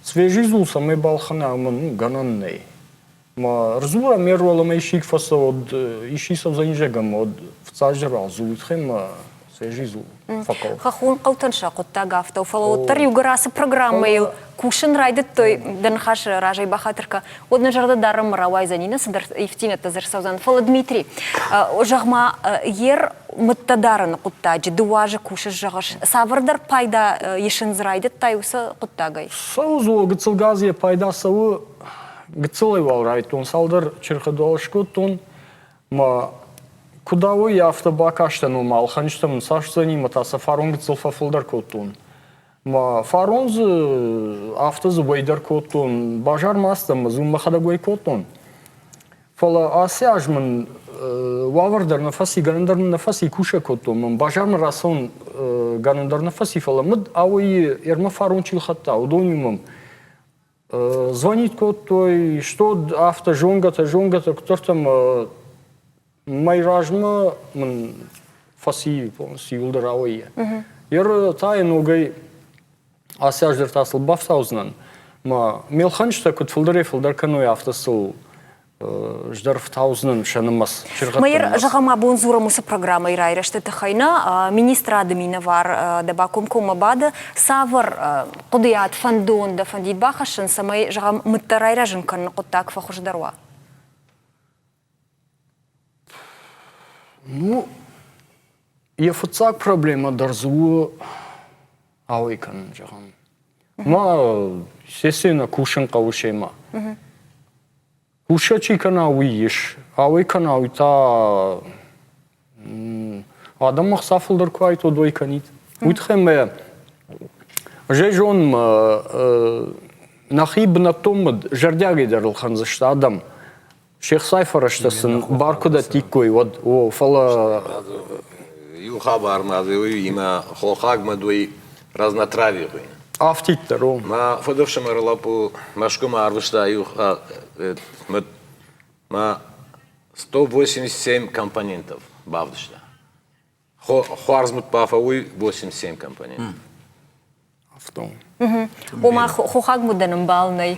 Свежий дзул цӕмӕй балхӕна, уымӕн ну, гӕнӕн нӕй. Ма рдзура ме руӕлӕмӕ исик фӕцӕуӕд, исси цӕудзӕни зӕгӕм, уӕд фыццаджыдӕр уал дзул ма свежий дзул фӕхъӕуы. Хӕххон хъӕутӕн сӕ хъуыддаг афтӕ у, фӕлӕ уӕддӕр иугӕр ацы программӕйыл кусын райдыдтой, дӕ ныхасы разӕй бахатыр кӕ, уӕд нӕ зӕрдӕ дарӕм рауайдзӕни, нӕ цыдӕр ивддзинӕдтӕ дзы ӕрцӕудзӕн. Фӕлӕ, Дмитрий, зӕгъ-ма, ер мыдтӕ дарыны хъуыддаджы дыууӕ азы кусыс, зӕгъыс, цавӕрдӕр пайда исын дзы райдыдтай уыцы хъуыддагӕй? Цӕуы дзы, гыццыл газ йӕ пайда цӕуы, Гыццылӕй уал райдтон, цалдӕр чырхыдуал скодтон, ма куыд ауӕй, афтӕ бакастӕн, ома ӕлхӕнджытӕ мын цас уыдзӕни, ӕмӕ та сӕ фарон гыццыл фӕфылдӕр кодтон. Ма фарон дзы афтӕ дзы уӕй дӕр кодтон, базармӕ ацыдтӕн ӕмӕ дзы уым мӕхӕдӕг уӕй кодтон. Фӕлӕ ацы аз мын уавӕр дӕр нӕ фӕци, гӕнӕн дӕр мын нӕ фӕци, кусӕг кодтон мӕн. Базармӕ рацӕуын гӕнӕн дӕр нӕ фӕци, фӕлӕ мыд ауӕй ӕрмӕ фарон чи лхӕдта, уыдон-иу мӕм Звонить кодтой, что афтӕ зонгӕтӕ, зонгӕтӕ куыддӕртӕ мӕй размӕ мын фӕци полностью иуылдӕр ауӕййы. Ер та ногӕй ацы аз дӕр та сыл бафтаудзынӕн. Ма ме лхӕнджытӕ куыд фылдӕрӕй-фылдӕр кӕной, афтӕ сыл ӕз фтаудзынӕн сӕ нымӕц. Майыр, зӕгъӕм, абон дзурӕм уыцы программӕйы райрӕзты тыххӕй нӕ министрады минӕвар дӕ бакомкоммӕ бады. Цавӕр хъуыдыйад, фӕндон дӕ фӕндид бахӕссын, цӕмӕй, зӕгъӕм, мыдтӕ райрӕзын кӕныны хъуыддаг фӕхуыздӕр уа? Ну, йӕ фыццаг проблемӕ дӕр дзы у ауӕй кӕнын, зӕгъӕм. Ма естественно, кусын хъӕуы семӕ. Кусгӕ чи кӕна, уый ис. Ауӕй кӕна, уый та адӕм ӕхца фылдӕр куы уаид, уӕд уӕй кӕнид. Уый тыххӕй мӕ ӕз ӕй зонын, нӕхи бынӕттон мыд зӕрдиагӕй дӕр ӕлхӕндзысты адӕм. Се хцайы фӕрӕзтӕ сын бар куы дӕттиккой, уӕд о, фӕлӕ Иу хабар ма дзы уыимӕ хохаг мыд уый разнотравье хуыйны. Афтиддӕр у. Мӕ фыдыфсымӕры лӕппу Мӕскуымӕ арвыста иу мыд мӕ 187 компонентов бавдыста. Хуарз мыд ба фӕууй 87 компонент. Афтӕ. Ома хохаг мыдӕн ӕмбал нӕй.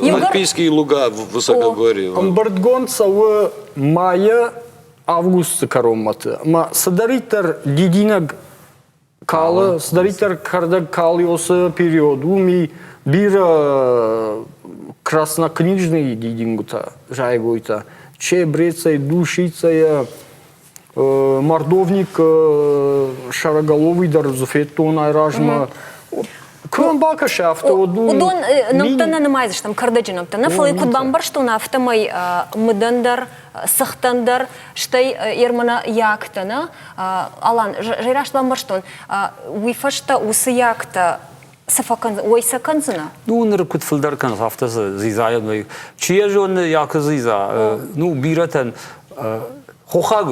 Альпийские луга в высокогорье. Ӕмбырдгонд цӕуы майы августы кӕронмӕ. Ӕмӕ цыдӕриддӕр дидинӕг калы, цыдӕриддӕр кӕрдӕг калы уыцы период, уым и бирӕ краснокнижные дидингуытӕ, зайӕгойтӕ. Чебрецӕй, душицӕйӕ, Мордовник шароголовый дӕр дзы федтон айразмӕ. Куы бакӕсы, афтӕ уыдон нӕмттӕ нӕ нымайдзыстӕм, кӕрдӕджы нӕмттӕ нӕ, фӕлӕ куыд бамбӕрстон, афтӕмӕй мыдӕн дӕр, цыхтӕн дӕр, стӕй ермана яктӕ нӕ, Алан, раст бамбӕрстон, уый фӕстӕ уыцы яктӕ цы фӕкӕн, уой сӕ кӕндзынӕ? Ну, ныр куыд фылдӕр кӕнынц, афтӕ дзы дзидзайӕн вӕййы. Чи йӕ зоны, якы дзидза, ну, бирӕтӕн хохаг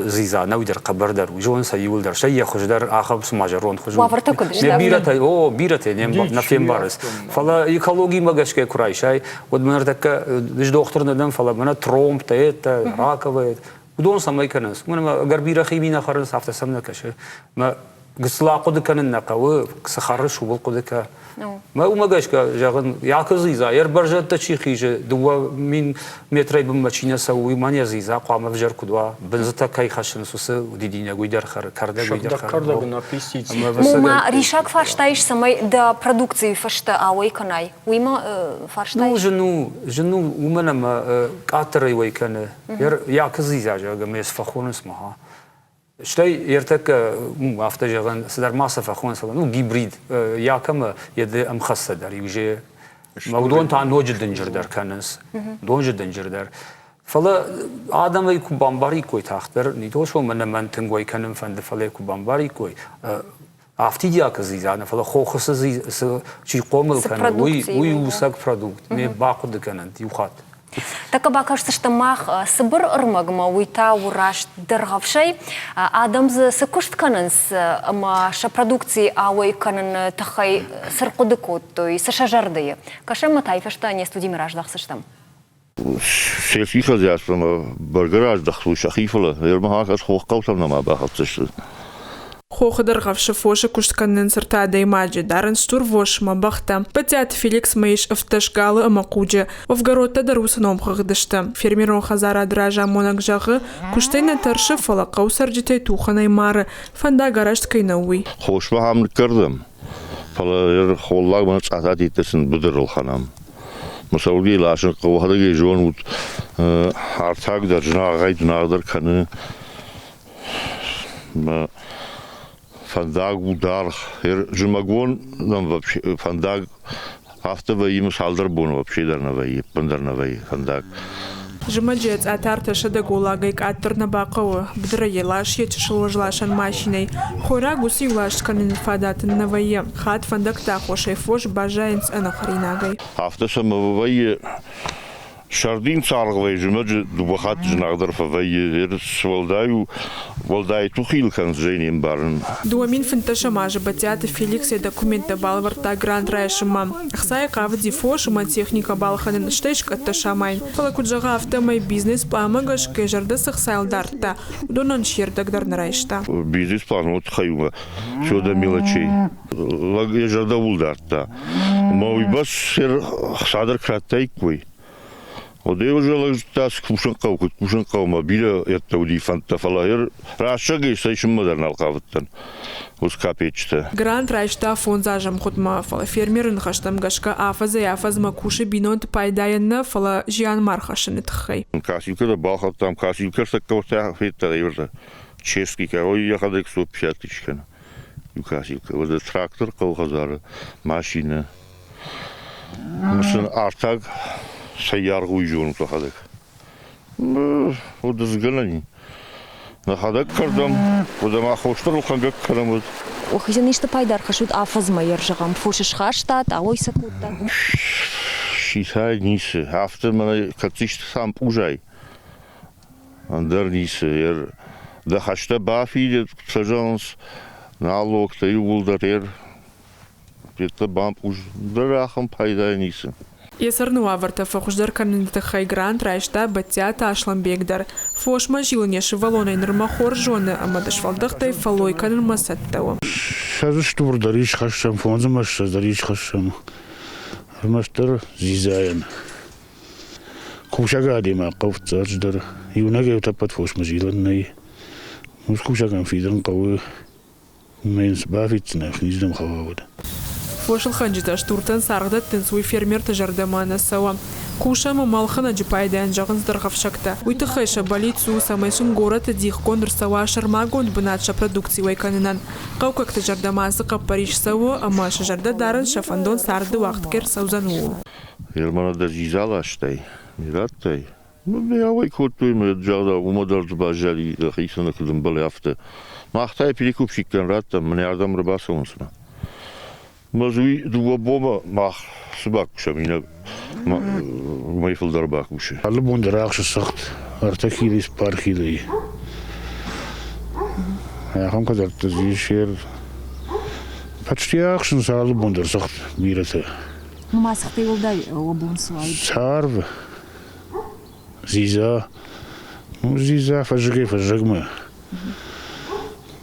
дзидза нӕу дӕр хъӕбӕрдӕр, зонын сӕ иуылдӕр, стӕй йӕ хуыздӕр ахӕм цыма зӕронд хуыз у. Уавӕртӕ куыд сты? Бирӕтӕ, о, бирӕтӕ не фембарынц. Фӕлӕ экологимӕ гӕсгӕ куы райсай, уӕд мӕ ныртӕккӕ ӕз дохтыр нӕ дӕн, фӕлӕ мӕнӕ тромбтӕ, это, раковые. Уыдон цӕмӕй кӕнынц? Уымӕн ӕмӕ ӕгӕр бирӕ хими нӕ хӕрынц, афтӕ сӕм нӕ кӕсы. Мӕ гыццыл ахъуыды кӕнын нӕ хъӕуы, цы хӕрыс, ууыл хъуыды кӕ. Мӕ уымӕ гӕсгӕ, зӕгъын, якы дзидза, йе рбӕрзӕндтӕ чи хизы, 2000 метрӕй бынмӕ чи нӕ цӕуы, уый мӕн йӕ дзидза хъуамӕ ӕвзӕр куыд уа, бындзытӕ кӕй хӕссынц, уыцы дидинӕг уый дӕр хӕры, кӕрдӕг уый дӕр хӕры. Кӕрдӕг ын аппетит. Мума рисаг фарста ис, цӕмӕй дӕ продукцийы фӕстӕ ауӕй кӕнай. Уый ма фарста Ну, зын у, зын у, уымӕн ӕмӕ къаддӕрӕй уӕй кӕны. Якы дзидза, зӕгъгӕ, мӕ фӕхонынц маха. Стӕй ӕртӕккӕ, афтӕ зӕгъӕн, цыдӕр ма сӕ фӕхонынц, фӕлӕ ну гибрид якӕмӕ йӕ ӕмхӕццӕ дӕр иу уыдон та ноджы дынджырдӕр кӕнынц, ноджы дынджырдӕр. Фӕлӕ адӕм ӕй куы бамбариккой тагъддӕр, не то что мӕнӕ мӕн тынг уӕй кӕнын фӕнды, фӕлӕ куы бамбариккой, афтидиакы дзидза нӕ, фӕлӕ хохы цы чи хъомыл кӕны, уый у сӕг продукт, не бахъуыды кӕнӕнт иу хатт. Тӕккӕ бакӕсдзыстӕм мах цыбыр ӕрмӕгмӕ, уый та у раст дӕргъӕвсӕй. Адӕм дзы цы куыст кӕнынц ӕмӕ сӕ продукци ауӕй кӕныны тыххӕй цы рхъуыды кодтой, цы сӕ зӕрдӕйы. Кӕсӕм ӕмӕ та фӕстӕ не студимӕ раздӕхдзыстӕм. Сельский хозяйствомӕ бӕргӕ раздӕхтой сӕхи, фӕлӕ Ермахаг ӕз хоххъӕутӕм нӕма бахӕццӕ сты. Хохы дӕргъӕвсы фосы куыст кӕнынц ӕртӕ адӕймаджы, дарынц стурвосмӕ, бӕхтӕ. Бӕдтиаты Феликсмӕ ис 17 галы ӕмӕ хъуджы. Уӕвгӕродтӕ дӕр уыцы номхыгъды сты. Фермерон хӕдзарады разамонӕг зӕгъы, куыстӕй нӕ тӕрсы, фӕлӕ хъӕу цӕрджытӕй тухӕнӕй мары, фӕндаг арӕзт кӕй нӕу, уый. Хосмӕ ахӕм ныккӕрдӕм, фӕлӕ холлаг мӕ цъататитӕ сын быдырыл хӕнӕм. Мусоргий ласын хъӕуы хӕдӕгӕй зонут, артаг дӕр зынаргъӕй-зынаргъдӕр кӕны. Фӕндаг у даргъ. Зымӕгон нӕм вообще фӕндаг афтӕ вӕййы, цалдӕр боны вообще дӕр нӕ вӕййы, ӕппындӕр нӕ вӕййы фӕндаг. Зымӕджы йӕ цъатартӕ сӕдӕголагӕй къаддӕр нӕ бахъӕуы. Быдыры йӕ лас йӕ чысыл уӕзласӕн машинӕй. Хойраг уыцы иу ласт кӕныны фадат ын нӕ вӕййы. Хатт фӕндӕгты аххосӕй фос баззайынц ӕнӕхӕринагӕй. Афтӕ сӕм вӕййы Сӕрдин царгъ вӕййы зымӕджы дыууӕ хатты зынаргъдӕр фӕвӕййы, уӕлдай у, уӕлдай тухил кӕндзӕй не мбарын. 2015 азы Бӕдтиаты Феликс йӕ документтӕ балӕвӕрдта грант райсынмӕ. Ӕхцайы хъавыди фос ӕмӕ техникӕ балхӕнын, стӕй скъӕттӕ самайын. Фӕлӕ куыд зӕгъы, афтӕмӕй бизнес-пъланмӕ гӕсгӕ зӕрдӕ цы хцайыл дардта, уыдонӕн се рдӕг дӕр нӕ райста. Бизнес-план вот тыххӕй у все до мелочей. Лӕг йӕ зӕрдӕ ууыл дардта. Ӕмӕ уыйбӕрц хца дӕр куы радтаиккой, уӕд уже лӕг зыдта, цы кусын хъӕуы, куыд кусын хъӕуы, ӕмӕ бирӕ йедтӕ уыди фӕндтӕ, фӕлӕ рӕстӕгӕй сӕ исынмӕ дӕр нал хъавыдтӕн уыцы капеччытӕ. Грант райста фондз азы ӕмгъуыдмӕ, фӕлӕ фермеры ныхӕстӕм гӕсгӕ афӕдзӕй-афӕдзмӕ кусы бинонты пайдайӕн нӕ, фӕлӕ зиан ма рхӕссыны тыххӕй. Косилкӕ дӕр балхӕдтам, косилкӕ ӕртӕккӕ федта, чески, ой, йӕхӕдӕг 150 тысяч кӕны. Иу косилкӕ. Уӕдӕ трактор хъӕуы хӕдзары, машинӕ. Сын артаг цӕййаргъ уый зонут уӕхӕдӕг. Уӕдӕ згӕнӕн Нӕхӕдӕг кӕрдӕм, уӕдӕ ма хостӕр ӕлхӕнгӕ кӕнӕм уӕд. Уӕхицӕн исты пайда ӕрхӕссут афӕдзмӕ йӕ зӕгъӕм, фос схастат, ауӕй сӕ кодтат? Сисай ницы. Афтӕ мӕнӕ кӕд исты сампъузай, ӕндӕр ницы. Дӕ хӕстӕ бафидӕд, куыд фӕзӕгъынц, налогтӕ иууылдӕр ӕр Петр бампъуз дӕр ахӕм пайдайӕ ницы. Йӕ цӕрыны уавӕртӕ фӕхуыздӕр кӕныны тыххӕй грант райста Бӕдтиаты Аслӕнбег дӕр. Фосмӕ зилын йӕ сывӕллонӕй нырмӕ хорз зоны ӕмӕ дысфӕлдӕхтӕй фӕллой кӕнынмӕ цӕттӕ у. Ссӕдз стур дӕр ис хӕссӕм, фондз ӕмӕ ссӕдз дӕр ис хӕссӕм. Ӕрмӕстдӕр дзидзайӕн. Кусӕг адӕймаг хъӕуы фыццаджыдӕр. Иунӕгӕй утӕппӕт фосмӕ зилӕн нӕй. Ус кусӕгӕн фидын хъӕуы Ӕмӕ йын цы бафиддзынӕ, хиздӕм хауӕд. Фосылхӕнджытӕ стуртӕн саргъ дӕттынц, уый фермерты зӕрдӕмӕ нӕ цӕуы. Кусӕм ӕмӕ ӕлхӕнӕджы пайдайӕн зӕгъынц дӕргъӕвсӕгтӕ. Уый тыххӕй сӕ бӕллиц у, цӕмӕй сын горӕты дихгонд ӕрцӕуа сӕрмагонд бынат сӕ продукци уӕй кӕнынӕн. Хъӕуккӕгты зӕрдӕмӕ ацы хъӕппӕрис цӕуы ӕмӕ сӕ зӕрдӕ дарынц сӕ фӕндон царды уагъд кӕй ӕрцӕудзӕн, ууыл. Ермана дӕ дзидза ластай, не радтай? Нӕ ауӕй кодтой мӕ загъта, уымӕ дӕр дзы баззади хицӕны куыд ӕмбӕлы, афтӕ. Мах та йӕ перекупщиктӕн радтам, мӕнӕ ардӕм ӕрбацӕуынц мӕ. Мӕ дзы уый дыууӕ бонмӕ мах цы бакусӕм, иннӕ уымӕй фылдӕр бакусы. Алы бон дӕр ахсы цыхт ӕртӕ килойы, цыппар килойы. Ахӕм хӕдзӕртты дзы ис почти ӕхсынц алы бон дӕр цыхт бирӕтӕ. Ну, ма цыхтӕй уӕлдай уӕ бон цы уаид? Царв, дзидза. Ну, дзидза фӕззӕгӕй-фӕззӕгмӕ.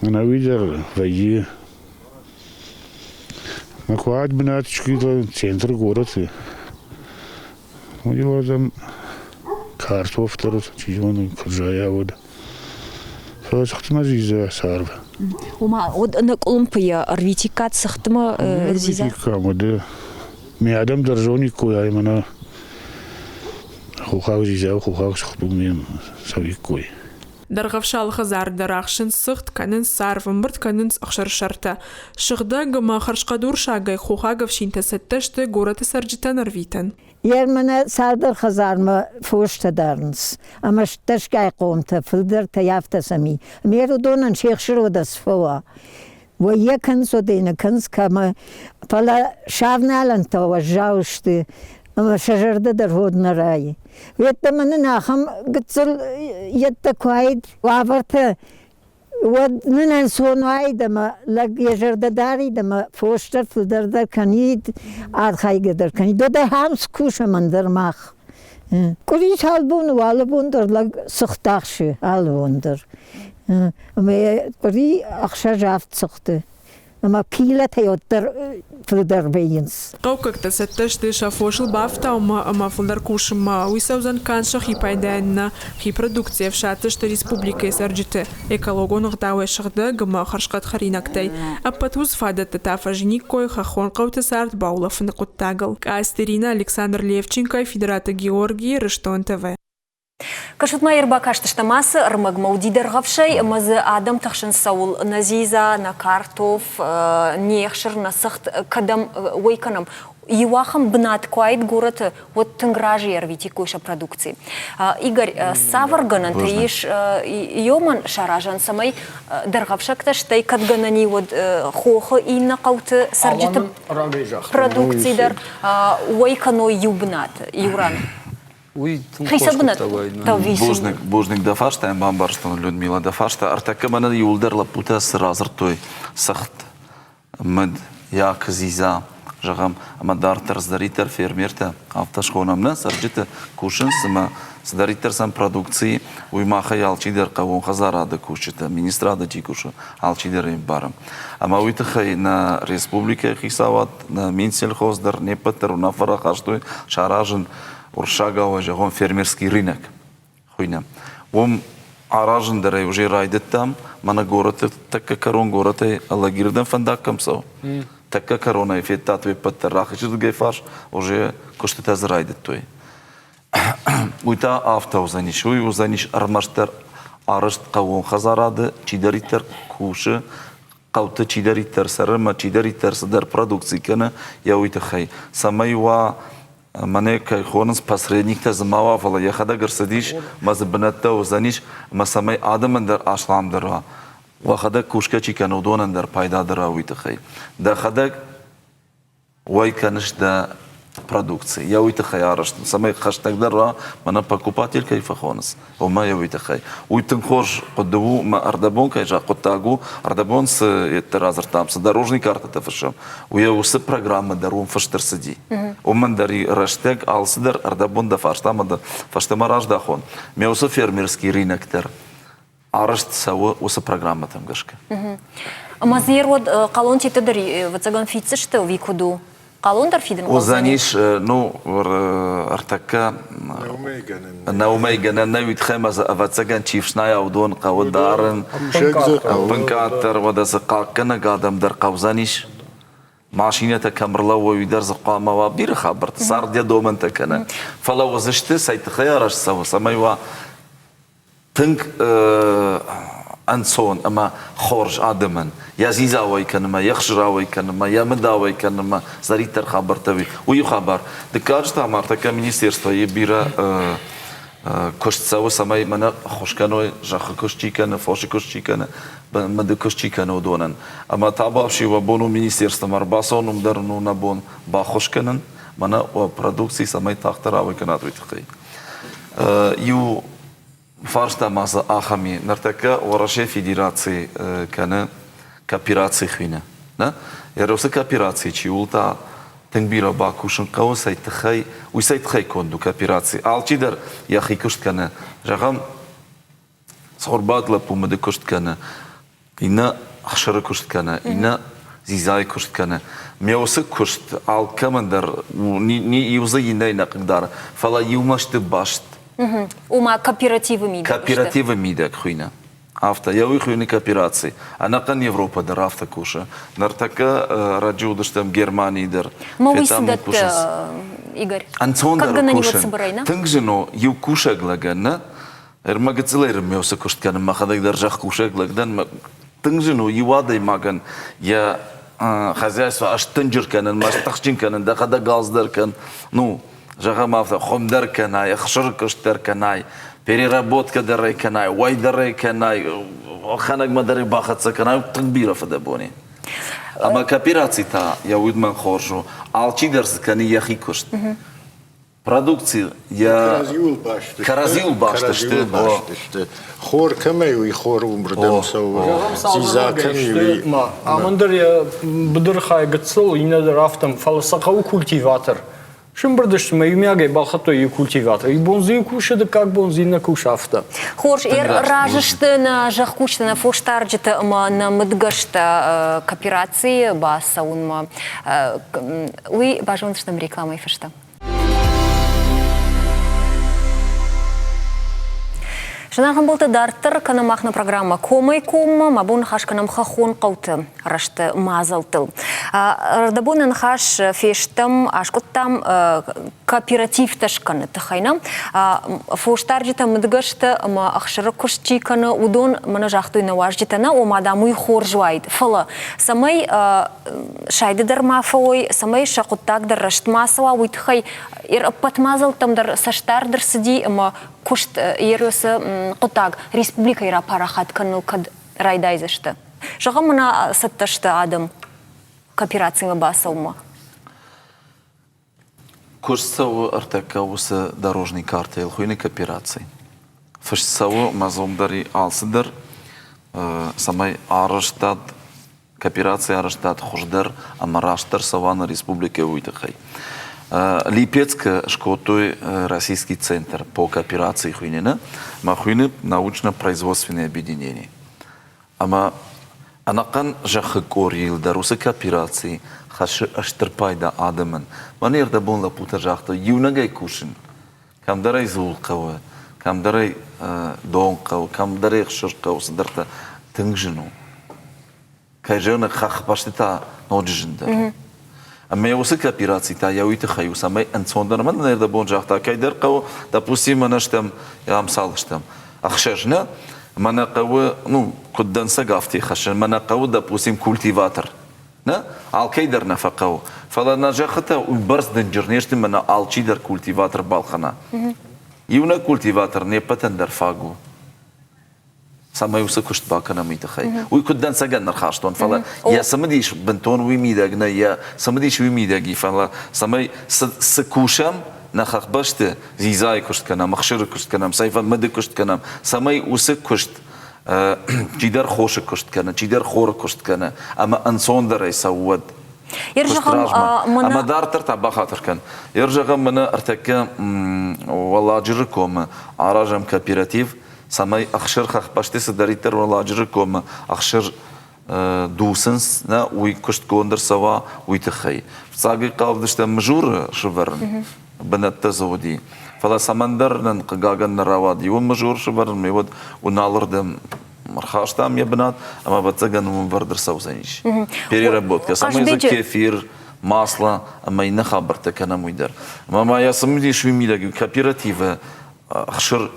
Ӕнӕуи дӕр вӕййы. Мӕ куад бынат центры горӕты. Уыди картоф дӕр, чи зоны, куыд зайа, уӕд. Фӕлӕ цыхтмӕ дзидза царв. Ома, уӕд ӕнӕкъуылымпыйӕ ӕрвитиккат цыхтмӕ дзидза? Ӕрвитиккам, уӕдӕ. Ме адӕм дӕр зониккой, ай мӕнӕ хохаг дзидза, хохаг цыхт у, ме цӕуиккой. Дӕргъӕвсалы хӕдзар дӕр ахсынц цыхт, кӕнынц царв, ӕмбырд кӕнынц ӕхсӕрсӕртӕ. Сыгъдӕг ӕмӕ хӕрзхъӕд урсагӕй хохаг ӕфсинтӕ цӕттӕ сты горӕты цӕрджытӕн ӕрвитӕн. Ермӕнӕ цалдӕр хӕдзармӕ фостӕ дарынц, ӕмӕ дӕсгай хъомтӕ, фылдӕртӕй афтӕ сӕм и. Ме уыдонӕн се хсыр уӕдӕ цы фӕуа? Вӕййӕ кӕнынц, уӕдӕй нӕ кӕнынц, кӕмӕ. Фӕлӕ сӕвналӕнтӕ уӕззау сты, ӕмӕ сӕ зӕрдӕ дӕр ход нӕ райы. Уеддӕмӕ нын ахӕм гыццыл йедтӕ куы уаид уавӕртӕ, уӕд нын ӕнцон уаид ӕмӕ лӕг йӕ зӕрдӕ дарид ӕмӕ фос дӕр фылдӕр дӕр кӕнид, архайгӕ дӕр кӕнид. Уӕдӕ ахӕм скусӕм ӕндӕр мах. Къуыри цал боны у, алы бон дӕр лӕг цыхт ахсы, алы бон дӕр. Ӕмӕ къуыри ӕхсӕз-авд цыхты. Ӕмӕ пилӕтӕй уӕддӕр фылдӕр вӕййынц. Хъӕуккӕгтӕ цӕттӕ сты сӕ фосыл бафтауынмӕ ӕмӕ фылдӕр кусынмӕ. Уый цӕудзӕн канд сӕхи пайдайӕн нӕ, хи продукцийӕ ӕфсаддзысты республикӕйы цӕрджыты экологон ӕгъдауӕй сыгъдӕг ӕмӕ хӕрзхъӕд хӕринӕгтӕй. Ӕппӕт уыцы фадӕттӕ та фӕзыниккой хӕххон хъӕуты цард баулӕфыны хъуыддагыл. Къацты Иринӕ, Александр Левченко, Федераты Георгий, Рыстон ТВ. Кӕсут ма ӕрбакастыстӕм ацы ӕрмӕгмӕ уыди дӕргъӕвсӕй ӕмӕ дзы адӕм тыхсынц цӕуыл нӕ дзидза, нӕ картоф, не хсыр, нӕ цыхт кӕдӕм уӕй кӕнӕм. Иу ахӕм бынат куы уаид горӕты, уӕд тынг разыйӕ ӕрвитиккой сӕ продукци. Игорь, цавӕр гӕнӕнтӕ ис иомӕн саразӕн, цӕмӕй дӕргъӕвсӕгтӕ стӕй кӕд гӕнӕн и, уӕд хохы иннӕ хъӕуты цӕрджыты продукци дӕр уӕй кӕной иу бынаты, иу ран? Уый тынг хорз хъуыддаг уаид. Бузныг, бузныг дӕ фарстайӕн бамбӕрстон, Людмила, дӕ фарста. Ӕртӕккӕ мӕнӕн иууылдӕр лӕппутӕ цы радзырдтой, цыхт, мыд, як, дзидза, зӕгъӕм, ӕмӕ дарддӕр цыдӕриддӕр фермертӕ, афтӕ схонӕм нӕ цӕрджыты, кусынц ӕмӕ цыдӕриддӕр сӕм продукци, уый махӕй алчидӕр хъӕууон хӕдзарады кусджытӕ, министрады чи кусы, алчидӕр ӕй ӕмбары. Ӕмӕ уый тыххӕй нӕ республикӕйы хицауад, нӕ Минсельхоз дӕр не ппӕт дӕр уынаффӕ рахастой саразын уырыссагау зӕгъон фермерский рынок хуыйны. Уым аразын дӕр ӕй уже райдыдтам, мӕнӕ горӕты тӕккӕ кӕрон горӕтӕй Алагирырдӕм фӕндаг кӕм цӕуы, тӕккӕ кӕронӕй федтат уе ппӕт дӕр рахизырдыгӕй фарс уже куыстытӕ дзы райдыдтой. Уый та афтӕ уыдзӕнис, уый уыдзӕнис ӕрмӕстдӕр арӕзт хъӕууон хӕдзарады чидӕриддӕр кусы, хъӕуты чидӕриддӕр цӕры ӕмӕ чидӕриддӕр цыдӕр продукци кӕны, йӕ уый тыххӕй, цӕмӕй уа мӕнӕ кӕй хонынц посредниктӕ дзы ма уа, фӕлӕ йӕхӕдӕг ӕрцыдис ӕмӕ дзы бынӕттӕ уыдзӕнис, ӕмӕ цӕмӕй адӕмӕн дӕр асламдӕр уа, уӕхӕдӕг кусгӕ чи кӕны, уыдонӕн дӕр пайдадӕр уа, уый тыххӕй. Дӕхӕдӕг уӕй кӕныс дӕ продукци. Йӕ уый тыххӕй арӕзт, цӕмӕй хӕстӕгдӕр уа, мӕнӕ покупатель кӕй фӕхонынц, уымӕ йӕ уый тыххӕй. Уый тынг хорз хъуыды у, мӕ ӕрдӕбон кӕй зӕгъ хъуыддаг у, ӕрдӕбон цы йедты радзырдтам, цы дорожный картӕтӕ фыссӕм, уый уыцы программӕ дӕр уым фыст ӕрцыди. Уымӕн дӕр и рӕстӕг алцыдӕр ӕрдӕбон дӕ фарстамӕ дӕ фӕстӕмӕ раздӕхон. Ме уыцы фермерский рынок дӕр арӕзт цӕуы уыцы программӕтӕм гӕсгӕ. Ӕмӕ дзы уӕд хъалонтитӕ дӕр ӕвӕццӕгӕн фиддзысты ӕви куыд у? Хъалон дӕр фидын Уыдзӕнис, ну, ӕртӕккӕ нӕумӕй гӕнӕн нӕ уый тыххӕй ӕмӕ дзы ӕвӕццӕгӕн чи фснайа, уыдон хъӕуы дарын, ӕппынкъаддӕр, уӕдӕ дзы хъахъхъӕнӕг адӕм дӕр хъӕудзӕнис. Машинӕтӕ кӕм ӕрлӕууой, уый дӕр дзы хъуамӕ уа бирӕ хабӕрттӕ, цард йӕ домӕнтӕ кӕны. Фӕлӕ уыдзысты, цӕй тыххӕй арӕзт цӕуы, цӕмӕй уа тынг ӕнцон ӕмӕ хорз адӕмӕн йӕ дзидза уӕй кӕнынмӕ, йе хсыр ауӕй кӕнынмӕ, йӕ мыд ауӕй кӕнынмӕ цыдӕриддӕр хабӕрттӕ уый. Уый у хабар. Дыккаджы та ма ӕртӕккӕ министерствойы бирӕ куыст цӕуы, цӕмӕй мӕнӕ ӕххуыс кӕной, зӕххы куыст чи кӕны, фосы куыст чи кӕны, мыды куыст чи кӕны, уыдонӕн. Ӕмӕ табуафси уӕ бон у министерствомӕ ӕрбацӕуын, уым дӕр у нӕ бон баххуыс кӕнын, мӕнӕ уӕ продукци цӕмӕй тагъддӕр ауӕй кӕнат, уый тыххӕй. Иу фарста ма дзы ахӕм и. Ныртӕккӕ Уӕрӕсейы Федераци кӕны коопераци хуины. Нӕ? Уыцы коопераци чи у, та тынг бирӕ бакусын хъӕуы, цӕй тыххӕй, уый цӕй тыххӕй конд у коопераци. Алчидӕр йӕхи куыст кӕны. Зӕгъӕм, Цхуырбат лӕппу мыды куыст кӕны, иннӕ ӕхсыры куыст кӕны, иннӕ дзидзайы куыст кӕны. Ме уыцы куыст алкӕмӕн дӕр иу дзы иннӕйы нӕ хъыгдары, фӕлӕ иумӕ сты баст. Ома кооперативы мидӕг Кооперативы мидӕг хуыйны. Афтӕ, йӕ уый хуыйны коопераци. Ӕнӕхъӕн Европӕ дӕр афтӕ кусы. Ныртӕккӕ раджы уыдыстӕм Германийы дӕр. Ма уый цы дӕтты, Игорь? Ӕнцондӕр кусын. Тынг зын у иу кусӕг лӕгӕн, нӕ? Ӕрмӕ гыццылӕй рымӕ куыст кӕнын, мӕхӕдӕг дӕр зӕхкусӕг лӕг дӕн. Тынг зын у иу адӕймагӕн йӕ хозяйство ӕстынджыр кӕнын, мӕстыхджын кӕнын, дӕхӕдӕг галдз кӕн. Ну, зӕгъӕм афтӕ, хуым дӕр кӕнай, ӕхсыры куыст дӕр кӕнай, переработкӕ дӕр ӕй кӕнай, уӕй дӕр ӕй кӕнай, ӕлхӕнӕгмӕ дӕр ӕй бахӕццӕ кӕнай, тынг бирӕ фыдӕбони. Ӕмӕ коопераци та йӕ удмӕн хорз у. Алчидӕр дзы кӕны йӕхи куыст. Продукци йӕ кӕрӕдзиуыл баст сты. Баст сты. Хор кӕмӕй уый хор уымрдӕм цӕуы. Дзидза кӕм и, уый. Амӕн дӕр йӕ быдыры хай гыццыл, иннӕ дӕр афтӕ, фӕлӕ сӕ хъӕуы культиватор. Сымбырд сты мӕ иумиагӕй балхӕдтой иу культиватор. Иу бон дзы иу кусы, дыккаг бон дзы иннӕ кусы афтӕ. Хорз, разы сты нӕ зӕхкусджытӕ, нӕ фосдарджытӕ ӕмӕ нӕ мыдгӕстӕ кооперацийы бацӕуынмӕ. Уый базондзыстӕм рекламӕйы фӕстӕ. Зынаргъ ӕмбӕлттӕ, дарддӕр кӕнӕм мах нӕ программӕ Комӕй коммӕ. Мӕ бон ныхас кӕнӕм хӕххон хъӕуты рӕзты мадзӕлттыл. Ӕрдӕбоны ныхас фестӕм, аскъуыдтам кооперативтӕ скӕныны тыххӕй нӕ. Фосдарджытӕ, мыдгӕстӕ ӕмӕ ӕхсыры куыст чи кӕны, уыдон мӕнӕ загътой нӕ уазджытӕ нӕ, ома, дам, уый хорз уаид. Фӕлӕ цӕмӕй сайды дӕр ма фӕуой, цӕмӕй сӕ хъуыддаг дӕр рӕстмӕ ацӕуа, уый тыххӕй ӕппӕт мадзӕлттӕм дӕр цӕстдард ӕрцыди ӕмӕ куыст ерысы хъуыддаг республикӕйы рапарахат кӕныныл кӕд райдайдзысты. Зӕгъӕм, мӕнӕ цӕттӕ сты адӕм кооперацимӕ бацӕуынмӕ. Куыст цӕуы ӕртӕккӕ уыцы дорожный картӕйыл, хуыйны коопераци. Фыст цӕуы мӕ дӕр алцыдӕр, цӕмӕй арӕзтад, кооперацийы арӕзтад хуыздӕр ӕмӕ растдӕр цӕуа нӕ республикӕйы, уый тыххӕй. Липецкы скодтой Российский центр по кооперации хуыйны, ӕмӕ хуыйны научно-производственное объединение. Ӕмӕ ӕнӕхъӕн зӕххы къорийыл дӕр уыцы коопераци хӕссы стыр пайда адӕмӕн. Мӕн ӕрдӕбон лӕппутӕ загътой, иунӕгӕй кусын, кӕмдӕр ӕй дзул хъӕуы, кӕмдӕр ӕй дон хъӕуы, кӕмдӕр ӕй ӕхсыр хъӕуы, цыдӕртӕ тынг зын у. Кӕй зӕгъын, хӕхбӕсты та ноджы зындӕр. Ӕмӕ уыцы коопераци та йӕ уый тыххӕй у, цӕмӕй ӕнцондӕр. Мӕн ӕрдӕбон загъта, кӕйдӕр хъӕуы, допустим, мӕнӕ стӕм, ам цал стӕм, ӕхсӕз нӕ, мӕнӕ хъӕуы, ну, куыд дӕнцӕг афтӕ хӕссын, мӕнӕ хъӕуы, допустим, культиватор. Нӕ, алкӕй дӕр нӕ фӕхъӕуы. Фӕлӕ нӕ зӕххытӕ уыйбӕрц дынджыр не сты, мӕнӕ алчи дӕр культиватор балхӕна. Иунӕг культиватор не ппӕтӕн дӕр фаг у. цӕмӕй уыцы куыст бакӕнӕм, уый тыххӕй. Уый куыд дӕнцӕгӕн ӕрхастон, фӕлӕ йӕ цымыдис бынтон уый мидӕг нӕ, йӕ цымыдис уый мидӕг и, фӕлӕ цӕмӕй цы кусӕм нӕ хӕхбӕсты, дзидзайы куыст кӕнӕм, ӕхсыры куыст кӕнӕм, цӕйфӕн мыды куыст кӕнӕм, цӕмӕй уыцы куыст чидӕр хосы куыст кӕны, чидӕр хоры куыст кӕны, ӕмӕ ӕнцондӕрӕй цӕуы уӕд. Куыст размӕ. Ӕмӕ дарддӕр та бахатыр кӕн. Ер зӕгъӕм, мӕнӕ ӕртӕккӕ Уӕлладжыры комы аразӕм кооператив, цӕмӕй ӕхсыр хӕхбӕсты цыдӕриддӕр Уӕлладжыры комы ӕхсыр дуцынц, нӕ, уый куыстгонд ӕрцӕуа, уый тыххӕй. Фыццаг хъавыдыстӕм Мызуры сывӕрын, бынӕттӕ дзы уыди. Фӕлӕ цӕмӕндӕр нын, хъыгагӕн, нӕ рауад иуы Мызур сывӕрын, ме уӕд Уыналырдӕм ӕрхастам йӕ бынат, ӕмӕ ӕвӕццӕгӕн уым ӕвӕрд ӕрцӕудзӕнис. Переработка, цӕмӕй дзы кефир, масло ӕмӕ иннӕ хабӕрттӕ кӕнӕм, уый дӕр. Ӕмӕ ма йӕ цымыдис уый мидӕг кооперативы ӕхсыр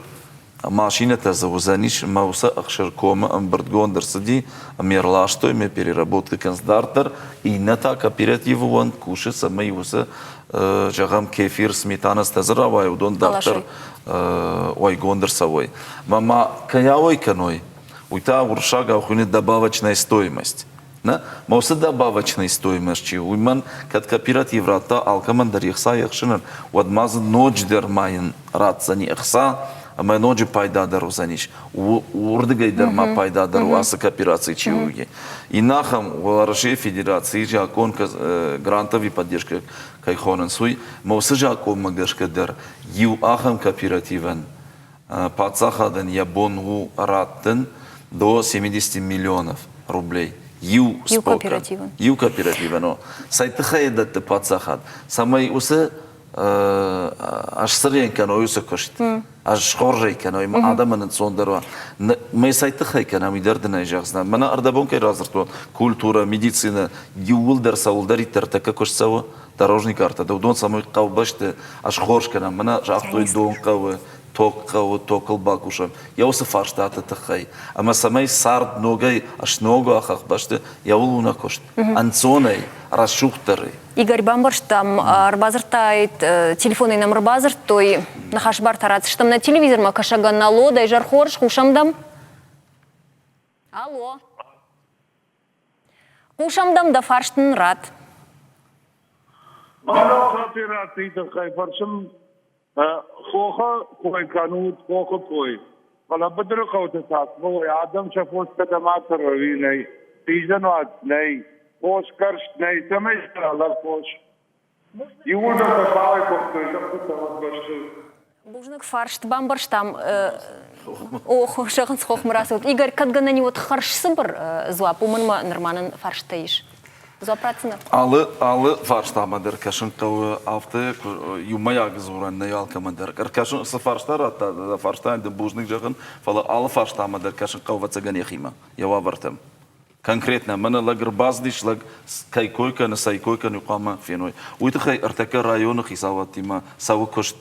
машинӕтӕ дзы уыдзӕнис ӕмӕ уыцы ӕхсыр комы ӕмбырдгонд ӕрцыди ӕмӕ ӕрластой ӕмӕ переработка кӕнынц дарддӕр. Иннӕ та кооперативы уӕнг кусы, цӕмӕй уыцы, зӕгъӕм, кефир, сметана цытӕ дзы рауайы, уыдон дарддӕр уӕйгонд ӕрцӕуой. Ӕмӕ ма кӕй ауӕй кӕной, уый та уырыссагау хуыйны добавочная стоимость. Нӕ, ма уыцы добавочной стоимость чи у, уый мӕн кӕд кооператив радта алкӕмӕн дӕр ӕхца ӕхсынӕн, уӕд ма дзы ноджыдӕр ма йын ратдзӕни ӕхца ӕмӕ ноджы пайдадӕр уыдзӕнис. Уырдыгӕй дӕр ма пайдадӕр у ацы коопераци чи у. Иннӕ ахӕм Уӕрӕсейы Федерацийы закъон грантовый поддержка кӕй хонынц, уый, ма уыцы закъонмӕ гӕсгӕ дӕр иу ахӕм кооперативӕн. Паддзахадӕн йӕ бон у раттын до 70 миллионов рублей иу кооперативӕн. Иу кооперативӕн, о. Цӕй тыххӕй дӕтты паддзахад? Цӕмӕй уыцы ӕсцырен кӕной уыцы куыст, ӕз схорзӕй кӕной, адӕмӕн ӕнцондӕр уа. Мӕ цӕй тыххӕй кӕнӕм, уый дӕр дын ӕй зӕгъдзынӕн. Мӕнӕ ӕрдӕбон кӕй радзырдтон, культурӕ, медицинӕ, иууылдӕр цӕуылдӕриддӕр тӕккӕ куыст цӕуы, дорожный картӕ, уыдон цӕмӕй хъӕубӕсты ӕз хорз кӕнӕм. Мӕнӕ загътой дон хъӕуы, ток хъӕуы, токыл бакусӕм, йӕ уыцы фарстаты тыххӕй. Ӕмӕ цӕмӕй цард ногӕй сног уа хӕхбӕсты, йӕ уыл у нӕ куыст. Ӕнцонӕй, рӕсугъддӕрӕй. Игорь, бамбӕрстам, ӕрбадзырдтаид, телефонӕй нӕм ӕрбадзырдтой, ныхас бартӕ ратдзыстӕм нӕ телевизормӕ кӕсӕгӕн. Алло, дӕ изӕр хорз, хъусӕм дӕм? Алло. Хъусӕм дӕм, дӕ фарст нын ратт. Операцийы тыххӕй фӕрсын хохы кой кӕнут, хохы кой. Фӕлӕ быдыры хъӕуты та ой, адӕм сӕ фос кӕдӕм ацӕрой, нӕй. Хизӕнуат нӕй, хосгӕрст нӕй, цӕмӕй цӕра лӕг фос. Иууылдӕр сӕ бауӕй кодтой зӕххытӕ бӕсты. Бузныг фарст бамбӕрстам. Ох, зӕгъынц хохмӕ рацӕут. Игорь, кӕд гӕнӕн и, уӕд хӕрзцыбыр дзуапп, уымӕн ма нырма нын фарстытӕ ис. Дзуапп ратдзынӕ? Алы, алы фарстамӕ дӕр кӕсын хъӕуы, афтӕ иумӕйаг дзурӕн нӕй алкӕмӕн дӕр. Ӕркӕсын, цы фарста радта, дӕ фарстайӕн дын бузныг зӕгъын, фӕлӕ алы фарстамӕ дӕр кӕсын хъӕуы, ӕвӕццӕгӕн, йӕхимӕ, йӕ уавӕртӕм. Конкретно мӕнӕ лӕг ӕрбацыдис, лӕг кӕй кой кӕны, цӕй кой кӕны, хъуамӕ феной. Уый тыххӕй ӕртӕккӕ районы хицауадтимӕ цӕуы куыст.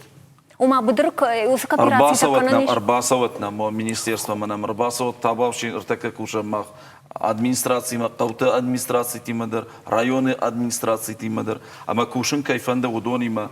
Ома быдыры уыцы кооперацитӕ кӕнӕн ис? Ӕрбацӕуӕт нӕм, министерствомӕ нӕм ӕрбацӕуӕт, Табавшин ӕртӕккӕ кусӕм мах администрациимӕ, хъӕуты администрацитимӕ дӕр, районы администрацитимӕ дӕр. Ӕмӕ кусын кӕй фӕнды, уыдонимӕ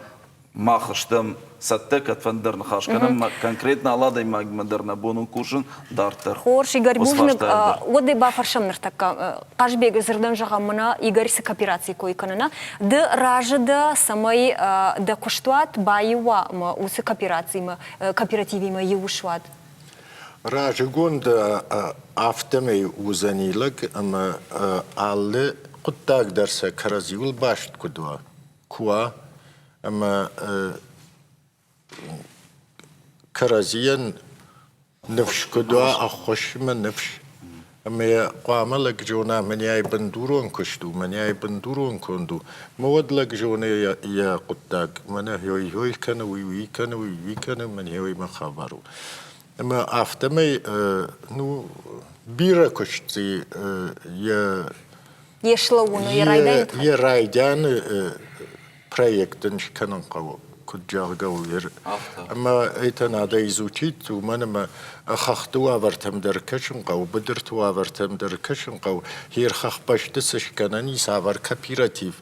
мах стӕм цӕттӕ, кӕдфӕнддӕр ныхас кӕнӕм, конкретно алы адӕймагимӕ дӕр нӕ бон у кусын дарддӕр. Хорз, Игорь, бузныг. Уӕд ӕй бафӕрсӕм ныртӕккӕ. Хъазбегы дзырдӕн зӕгъӕм, мӕнӕ Игорь цы кооперацийы кой кӕны, нӕ? Ды разы дӕ, цӕмӕй дӕ куыстуат баиу уа ӕмӕ уыцы кооперациимӕ, кооперативимӕ иу суат? Разыгонд афтӕмӕй уыдзӕни лӕг ӕмӕ алы хъуыддаг дӕр сӕ кӕрӕдзиуыл баст куыд уа, куы уа, ӕмӕ кӕрӕдзийӕн ныфс куыд уа, ӕххуысмӕ ныфс. Ӕмӕ йӕ хъуамӕ лӕг зона, мӕнӕй бындурон куыст у, мӕнӕй бындурон конд у. Мӕ уӕд лӕг зоны йӕ хъуыддаг, мӕнӕ хёй-хёй кӕны, уый уый кӕны, уый уый кӕны, мӕнӕ уый мӕ хабар у. Ӕмӕ афтӕмӕй ну, бирӕ куыст дзы йӕ Йе слӕууыны, йӕ райдайӕны тыххӕй? Йӕ райдианы проект ын скӕнын хъӕуы, куыд зӕгъгӕ у. Ӕмӕ это надо изучить, уымӕн ӕмӕ хӕхты уавӕртӕм дӕр кӕсын хъӕуы, быдырты уавӕртӕм дӕр кӕсын хъӕуы. Херхӕхбӕсты цы скӕнӕн и, цавӕр кооператив,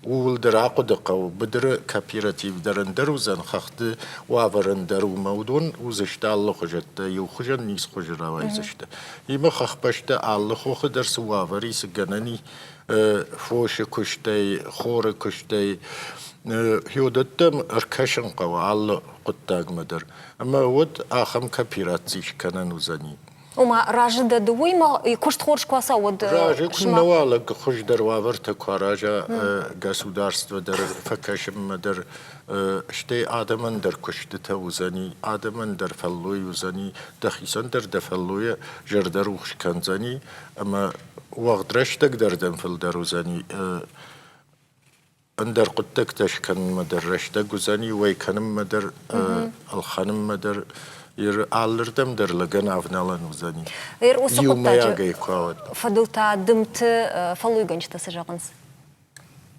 ууыл дӕр ахъуыды хъӕуы. Быдыры кооператив дӕр ӕндӕр уыдзӕн, хӕхты уавӕр ӕндӕр у, ӕмӕ уыдон уыдзысты алыхуызӕттӕ, иу хуызӕн ницы хуызы рауайдзысты. Имӕ хӕхбӕстӕ алы хохы дӕр цы уавӕр и, цы гӕнӕн и фосы куыстӕй, хоры куыстӕй, хиуыдӕттӕм ӕркӕсын хъӕуы алы хъуыддагмӕ дӕр. Ӕмӕ уӕд ахӕм коопераци скӕнӕн уыдзӕни. Ома, разы дӕ ды уый, куыст хорз куы ацӕуа, уӕд Разы куы нӕ уа лӕг хуыздӕр уавӕртӕ куы араза государство дӕр фӕкӕсынмӕ дӕр, стӕй адӕмӕн дӕр куыстытӕ уыдзӕни, адӕмӕн дӕр фӕллой уыдзӕни, дӕхицӕн дӕр дӕ фӕллойӕ зӕрдӕрухс кӕндзӕни ӕмӕ уӕгъд рӕстӕг дӕр дӕм фылдӕр уыдзӕни, ӕндӕр хъуыддӕгтӕ скӕнынмӕ дӕр рӕстӕг уыдзӕни, уӕй кӕнынмӕ дӕр, ӕлхӕнынмӕ дӕр, алырдӕм дӕр лӕгӕн авналӕн уыдзӕни. Уыцы хъуыддаджы фӕдыл та дымты фӕллойгӕнджытӕ цы зӕгъынц?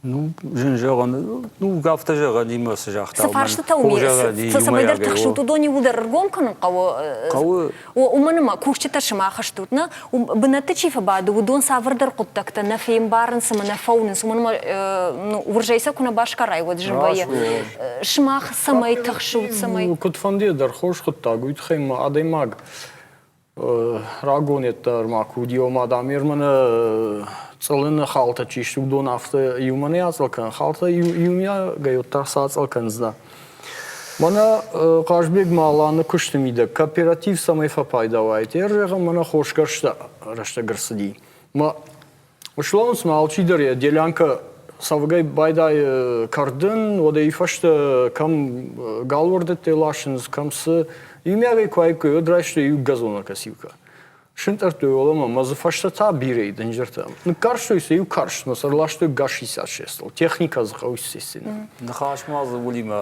Ну, зын зӕгъӕн, ну, афтӕ зӕгъӕнимӕ цы загъта. Цы фарстытӕ уым цы цӕмӕйдӕр тыхсут, уыдон иууылдӕр ӕргом кӕнын хъӕуы. Хъӕуы. Уымӕн ӕмӕ кусджытӕ сымах стут, нӕ? Бынӕтты чи фӕбады, уыдон цавӕрдӕр хъуыддӕгтӕ нӕ фембарынц ӕмӕ нӕ фӕуынынц, уымӕн ӕмӕ уырзӕй сӕ куы нӕ басгарай, уӕд зын вӕййы. Сымах цӕмӕй тыхсут, цӕмӕй? Куыдфӕндыйӕ дӕр хорз хъуыддаг, уый тыххӕй ма адӕймаг рагон дӕр ма куы уыди, ома, дам, Ерманы цъылыны халтӕ чи сты, уыдон афтӕ иумӕ нӕ ацъыл кӕн, халтӕ иумиагӕй уӕддӕр сӕ ацъыл кӕндзынӕ. Мӕнӕ Хъазбег Маланы куысты мидӕг кооператив цӕмӕй фӕпайда уаид, йе зӕгъӕм, мӕнӕ хосгӕрсты рӕстӕг ӕрцыди. Мӕ Слӕууынц ма алчидӕр йӕ делянкӕ цӕвгӕй байдайы кӕрдын, уӕд ӕй фӕстӕ кӕм галуӕрдӕттӕ ласынц, кӕм цы. Иумиагӕй куы аиккой, уӕд райстой иу газонокосилкӕ. Сынтъӕрдтой уӕлӕмӕ ӕмӕ дзы фӕстӕ та бирӕ дынджыртӕ. Ныккарстой сӕ иу карстмӕ, сӕ ӕрластой гасисасестыл. Техникӕ дзы хъӕуы естественно. Ныхас ма дзы уыимӕ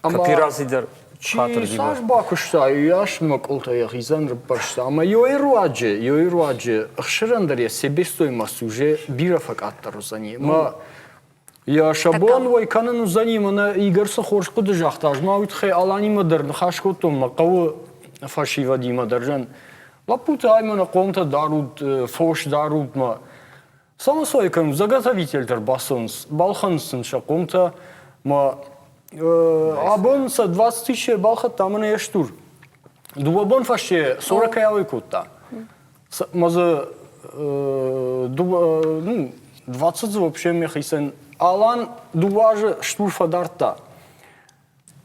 коопераци дӕр Чи цас бакуыста, уыйас мӕкъуылтӕ йӕхицӕн рыппӕрста. Ӕмӕ йой руаджы, йой руаджы ӕхсырӕн дӕр йӕ себестоимость уже бирӕ фӕкъаддӕр уыдзӕни. Мӕ йӕ сӕ бон уӕй кӕнын уыдзӕни, мӕнӕ Игорь цы хорз хъуыды загъта, ӕз ма уый тыххӕй Аланимӕ дӕр ныхас кодтон, мӕ хъӕуы фӕсивӕдимӕ дӕр. Зӕн, лӕппутӕ, ай мӕнӕ хъомтӕ дарут, фос дарут мӕ. Самосвай кӕнут, заготовительтӕ ӕрбацӕуынц, балхӕнынц сын сӕ хъомтӕ мӕ абон сӕ 20 тысячи балхӕдта мӕнӕ йе стур. Дыууӕ бон фӕсте сорокӕй ауӕй кодта. Мӕ дзы ну, 20 дзы вообще мӕхицӕн Алан дыууӕ азы стур фӕдардта.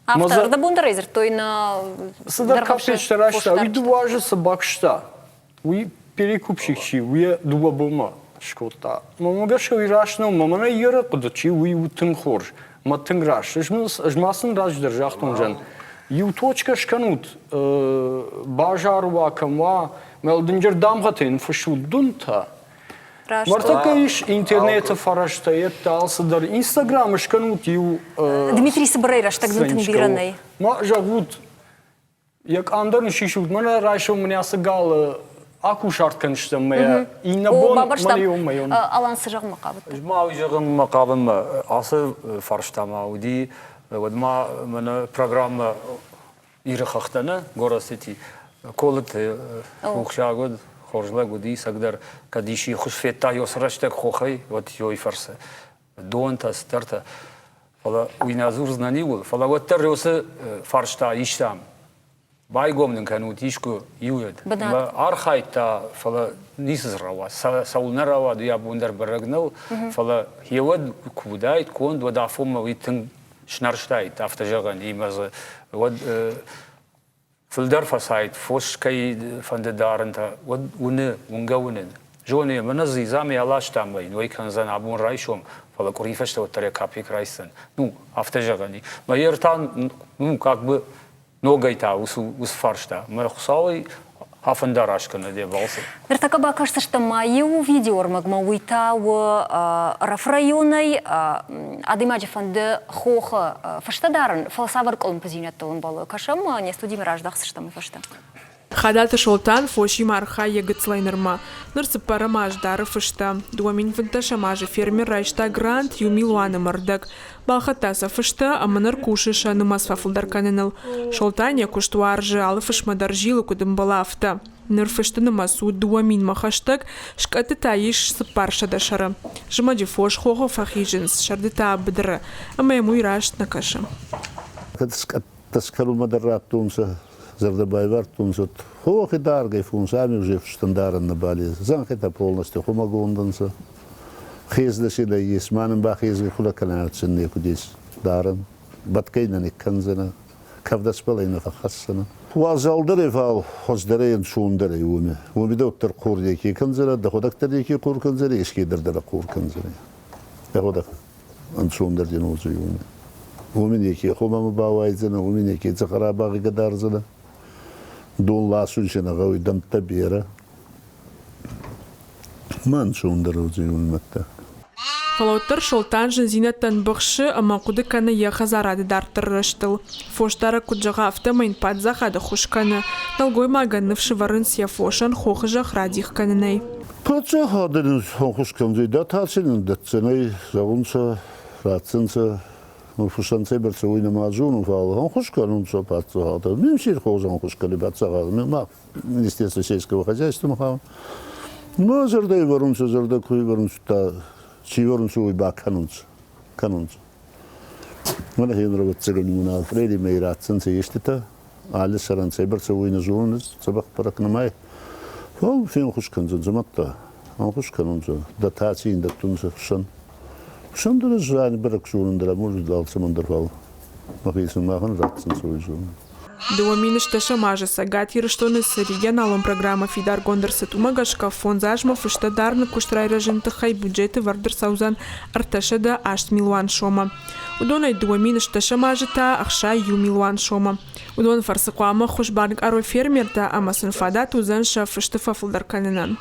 Афтӕ ӕрдӕбон дӕр ӕй дзырдтой нӕ Цыдӕр капечтӕ райста, уый дыууӕ азы цы бакуыста, уый перекупщик чи, уый дыууӕ бонмӕ скодта. Мӕнмӕ гӕсгӕ уый раст нӕу, мӕ мӕнӕ йе хъуыды чи, уый у тынг хорз, мӕ тынг раст. Ӕз ма сын раздӕр загътон, зӕн, иу точкӕ скӕнут, базар уа, кӕм уа, мӕ дынджыр дамгъӕтӕ йын фыссут дунтӕ. Ныртӕккӕ ис интернеты фӕрӕзтӕ, йедтӕ алцыдӕр. Инстаграмы скӕнут иу Дмитрий цыбырӕй рӕстӕг нын тынг бирӕ нӕй. Ма зӕгъут, йӕ къам дӕр ын сисут, мӕнӕ райсом мын ацы галы акусарт кӕныстӕм мӕ иннӕ бон мӕ Алан цы зӕгъынмӕ хъавыд? Ӕз ма уый зӕгъынмӕ хъавын мӕ ацы фарста ма уыди, уӕд ма мӕнӕ программӕ Иры хӕхтӕ нӕ, город Сити. Колыты рухсаг уыд, хорз лӕг уыди, цӕгдӕр кӕд исчи хуыз федта ёсы рӕстӕг хохӕй, уӕд ёй фӕрцы. Донтӕ, цыдӕртӕ. Фӕлӕ уый нӕ дзурдзынӕн иуыл, фӕлӕ уӕддӕр ёсы фарста истам. Байгом нын кӕнут искуы иуӕд. Архайдта, фӕлӕ ницы дзы рауад. Цӕуылнӕ рауад, уый абон дӕр бӕрӕг нӕу. Фӕлӕ йеуӕд куы уыдаид конд, уӕд афонмӕ уый тынг снӕрстаид, афтӕ зӕгъӕн, имӕ дзы уӕд фылдӕр фӕцайд, фос кӕй фӕнды дарынтӕ, уӕд уыны, уынгӕ уынын. Зоны йӕ, мӕнӕ дзы изӕмӕ аластам мӕ йын уӕй кӕндзӕн абон райсом, фӕлӕ къуыри фӕстӕ уӕддӕр йӕ капекк райсдзӕн. Ну, афтӕ зӕгъӕн и. Мӕ йе ртӕ, ну, как бы ногӕй та уыцы, уыцы фарста. Мӕ Хуыцауӕй афӕндараст кӕнӕд йӕ балцы. Ныртӕккӕ бакӕсдзыстӕм ма иу видеоӕрмӕгмӕ, уый та у Ӕрӕфы районӕй адӕймаджы фӕнды хохы фӕстӕ дарын, фӕлӕ цавӕр къуылымпыдзинӕдтыл ӕмбӕлы? Кӕсӕм, не студимӕ раздӕхдзыстӕм уый фӕстӕ. Хадаты Солтан фосимӕ архайы йӕ гыццылӕй нырмӕ. Ныр цыппӕрӕм аз дары фыстӕ. 2015 азы фермер райста грант иу милуан ӕмӕ рдӕг. Балхӕдта сӕ фыстӕ ӕмӕ ныр кусы сӕ нымӕц фӕфылдӕр кӕныныл. Солтан йӕ куыст уарзы, алы фысмӕ дӕр зилы куыд ӕмбӕлы, афтӕ. Ныр фысты нымӕц у 2000-мӕ хӕстӕг, скъӕтты та ис 400 сӕры. Зымӕджы фос хохы фӕхизынц, сӕрды та быдыры, ӕмӕ йӕм уый раст нӕ кӕсы. Кӕд скъӕттӕ скӕнунмӕ дӕр радтонцӕ, зӕрдӕ байвардтонцӕ, хохи даргӕй фунс ами уже фстӕндарӕн нӕбал ес, зӕнхитӕ полностью хумӕгонд ӕнцӕ. Хездӕ си нӕййес, ма нин ба хезгӕ кудӕ кӕнӕ некуд ес дарӕн, бӕтгӕй нӕ никкӕндзӕнӕ, кӕвдӕсбӕл ӕй нӕ фӕххӕсдзӕнӕ. Уазалдӕр фал хуӕздӕрӕй ӕнцондӕр ӕй уоми. Уоми дӕ уӕддӕр хъор неке кӕндзӕнӕ, дӕхуӕдӕг дӕр неке хъор кӕндзӕнӕ, еске дӕр дӕ хъор кӕндзӕнӕ. Дӕхуӕдӕг ӕнцондӕр дин уодзӕй уоми. Уоми неке хумӕмӕ бауайдзӕнӕ, уоми неке дзӕхӕра багъигӕ дардзӕнӕ. Дон ласун си нӕ гъӕуй, дӕнттӕ берӕ. Ма ӕнцондӕр уодзӕй уонмӕдта. Фӕлӕ уӕддӕр Солтан зындзинӕдтӕн быхсы ӕмӕ хъуыды кӕны йӕ хӕдзарады дарддӕр рӕзтыл. Фосдарӕг куыд зӕгъа, афтӕмӕй йын паддзахад ӕххуыс кӕны. Нӕлгоймагӕн ныфс ӕвӕрынц йӕ фосӕн хохы зӕхх радих кӕнынӕй. Паддзахад ын ӕххуыс кӕндзӕй, дотаци нын дӕтдзӕнӕй, зӕгъунцӕ, ратдзӕнцӕ. Фусӕн цӕйбӕрцӕ уой нӕма зонун, фал ӕнхус кӕнунцӕ паддзахадӕ. Минсельхоз ӕнхус кӕны паддзахад. Мах Министерство сельского хозяйства махау. Ма зӕрдӕ ивӕрунцӕ, зӕрдӕ ку ивӕрунцӕ, та ци ивӕрунцӕ, уой ба кӕнунцӕ, кӕнунцӕ. Мӕнӕ хе ӕвӕццӕгӕн мун апърели мӕй ратдзӕнцӕ еститӕ, алли сӕрӕн цӕйбӕрцӕ уой нӕ зонун, дзӕбӕх бӕрӕг нӕмай. Фал фенхус кӕндзӕнцӕ мадта, ӕнхус кӕнунцӕ, дотаци ин дӕттунцӕ хсӕн. Хсӕн дӕр ӕз бӕрӕг зонун дӕр, может, алцӕмӕн дӕр, фал мӕхецӕн махӕн ратдзӕнцӕ уой зонун. 2010 азы Цӕгат Ирыстоны цы регионалон программӕ фидаргонд ӕрцыд, уымӕ гӕсгӕ фондз азмӕ фыстӕ дарыны куыст райрӕзыны тыххӕй бюджеты вӕрд ӕрцӕудзӕн 308 милуан сомы. Уыдонӕй 2010 азы та 61 милуан сомы. Уыдон фӕрцы хъуамӕ ӕххуыс банкъарой фермертӕ ӕмӕ сын фадат уыдзӕн сӕ фысты фӕфылдӕр кӕнынӕн.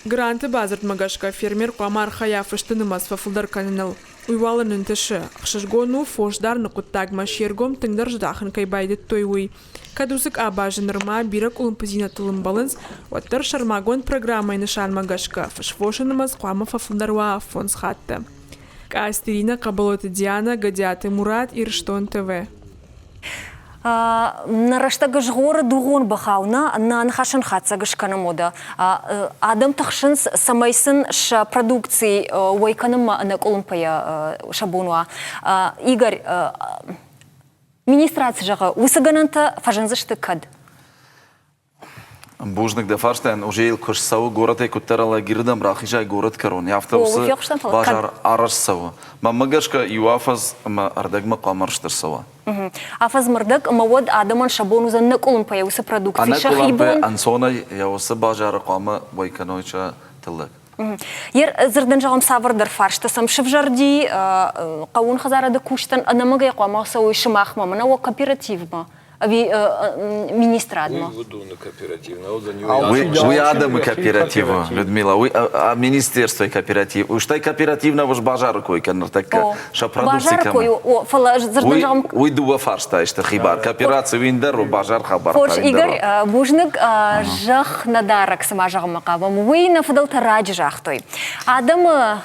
Гранты бадзырдмӕ гӕсгӕ фермер хъуамӕ архайа фысты нымӕц фӕфылдӕр кӕныныл. Уый уал ын ӕнтысы. Ӕхсызгон у, фосдарыны хъуыддагмӕ се ргом тынгдӕр здахын кӕй байдыдтой, уый. Кӕд уыцы къабазы нырма бирӕ къуылымпыдзинӕдтыл ӕмбӕлынц, уӕддӕр сӕрмагонд программӕйы нысанмӕ гӕсгӕ фысвосы нымӕц хъуамӕ фӕфылдӕр уа фондз хатты. Къацты Иринӕ, Хъӕбӕлоты Дианӕ, Гӕдиаты Мурат, Ирыстон ТВ. Нӕ рӕстӕг згъоры дугъон бӕхау нӕ, нӕ ныхасӕн хатдзӕг скӕнӕм уӕдӕ. Адӕм тыхсынц, цӕмӕй сын сӕ продукци уӕй кӕнынмӕ ӕнӕкъуылымпыйӕ сӕ бон уа. Игорь, министрад цы зӕгъы, уыцы гӕнӕнтӕ фӕзындзысты кӕд? Бузныг дӕ фарстайӕн. Уже йыл куыст цӕуы горӕтӕй куыддӕр Алагирырдӕм рахизай горӕтгӕрон, афтӕ уыцы базар арӕзт цӕуы. Мӕнмӕ гӕсгӕ, иу афӕдз ӕмӕ ӕрдӕгмӕ хъуамӕ ӕрст ӕрцӕуа. Афӕдзмӕ рдӕг ӕмӕ уӕд адӕмӕн сӕ бон уыдзӕн нӕ къуылымпыйӕ уыцы продукци сӕхи бон. Ӕнцонӕй йӕ уыцы базары хъуамӕ уӕй кӕной сӕ тыллӕг. Ер дзырдӕн зӕгъӕм цавӕрдӕр фарста сӕм сывзӕрди хъӕууон хӕдзарады кусджытӕн ӕнӕмӕнгӕй хъуамӕ цӕуой сымахмӕ, мӕнӕ уӕ кооперативмӕ ӕви министрадмӕ? Уый уыдоны кооператив нӕ уыдзӕн. Уый адӕмы кооператив у, Людмила, уый министерствойы кооператив. Стӕй кооператив нӕ базары кой кӕн ныртӕккӕ. Сӕ продукци Базары кой у, фӕлӕ дзырдӕн зӕгъӕм... Уый дыууӕ фарстайы сты хибар. Коопераци уый ӕндӕр у, базар хабар Хорз, Игорь, бузныг, зӕхх нӕ дарӕг цыма зӕгъынмӕ хъавӕм, уый нӕ фыдӕлтӕ раджы загътой. Адӕмы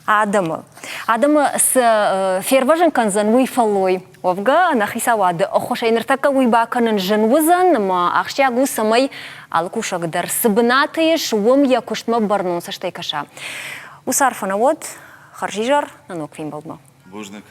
адӕмы. Адӕмы цы фервӕзын кӕндзӕн, уый фӕллой. Уӕвгӕ, нӕ хицауады ӕххуысӕй ныртӕккӕ уый бакӕнын зын уыдзӕн, ӕмӕ ахсджиаг у, цӕмӕй алы кусӕг дӕр цы бынаты ис, уым йӕ куыстмӕ бӕрнон цӕстӕй кӕса. Уыцы арфӕ нӕ уӕд. Хӕрзизӕр, нӕ ног фембӕлдмӕ. Бузныг.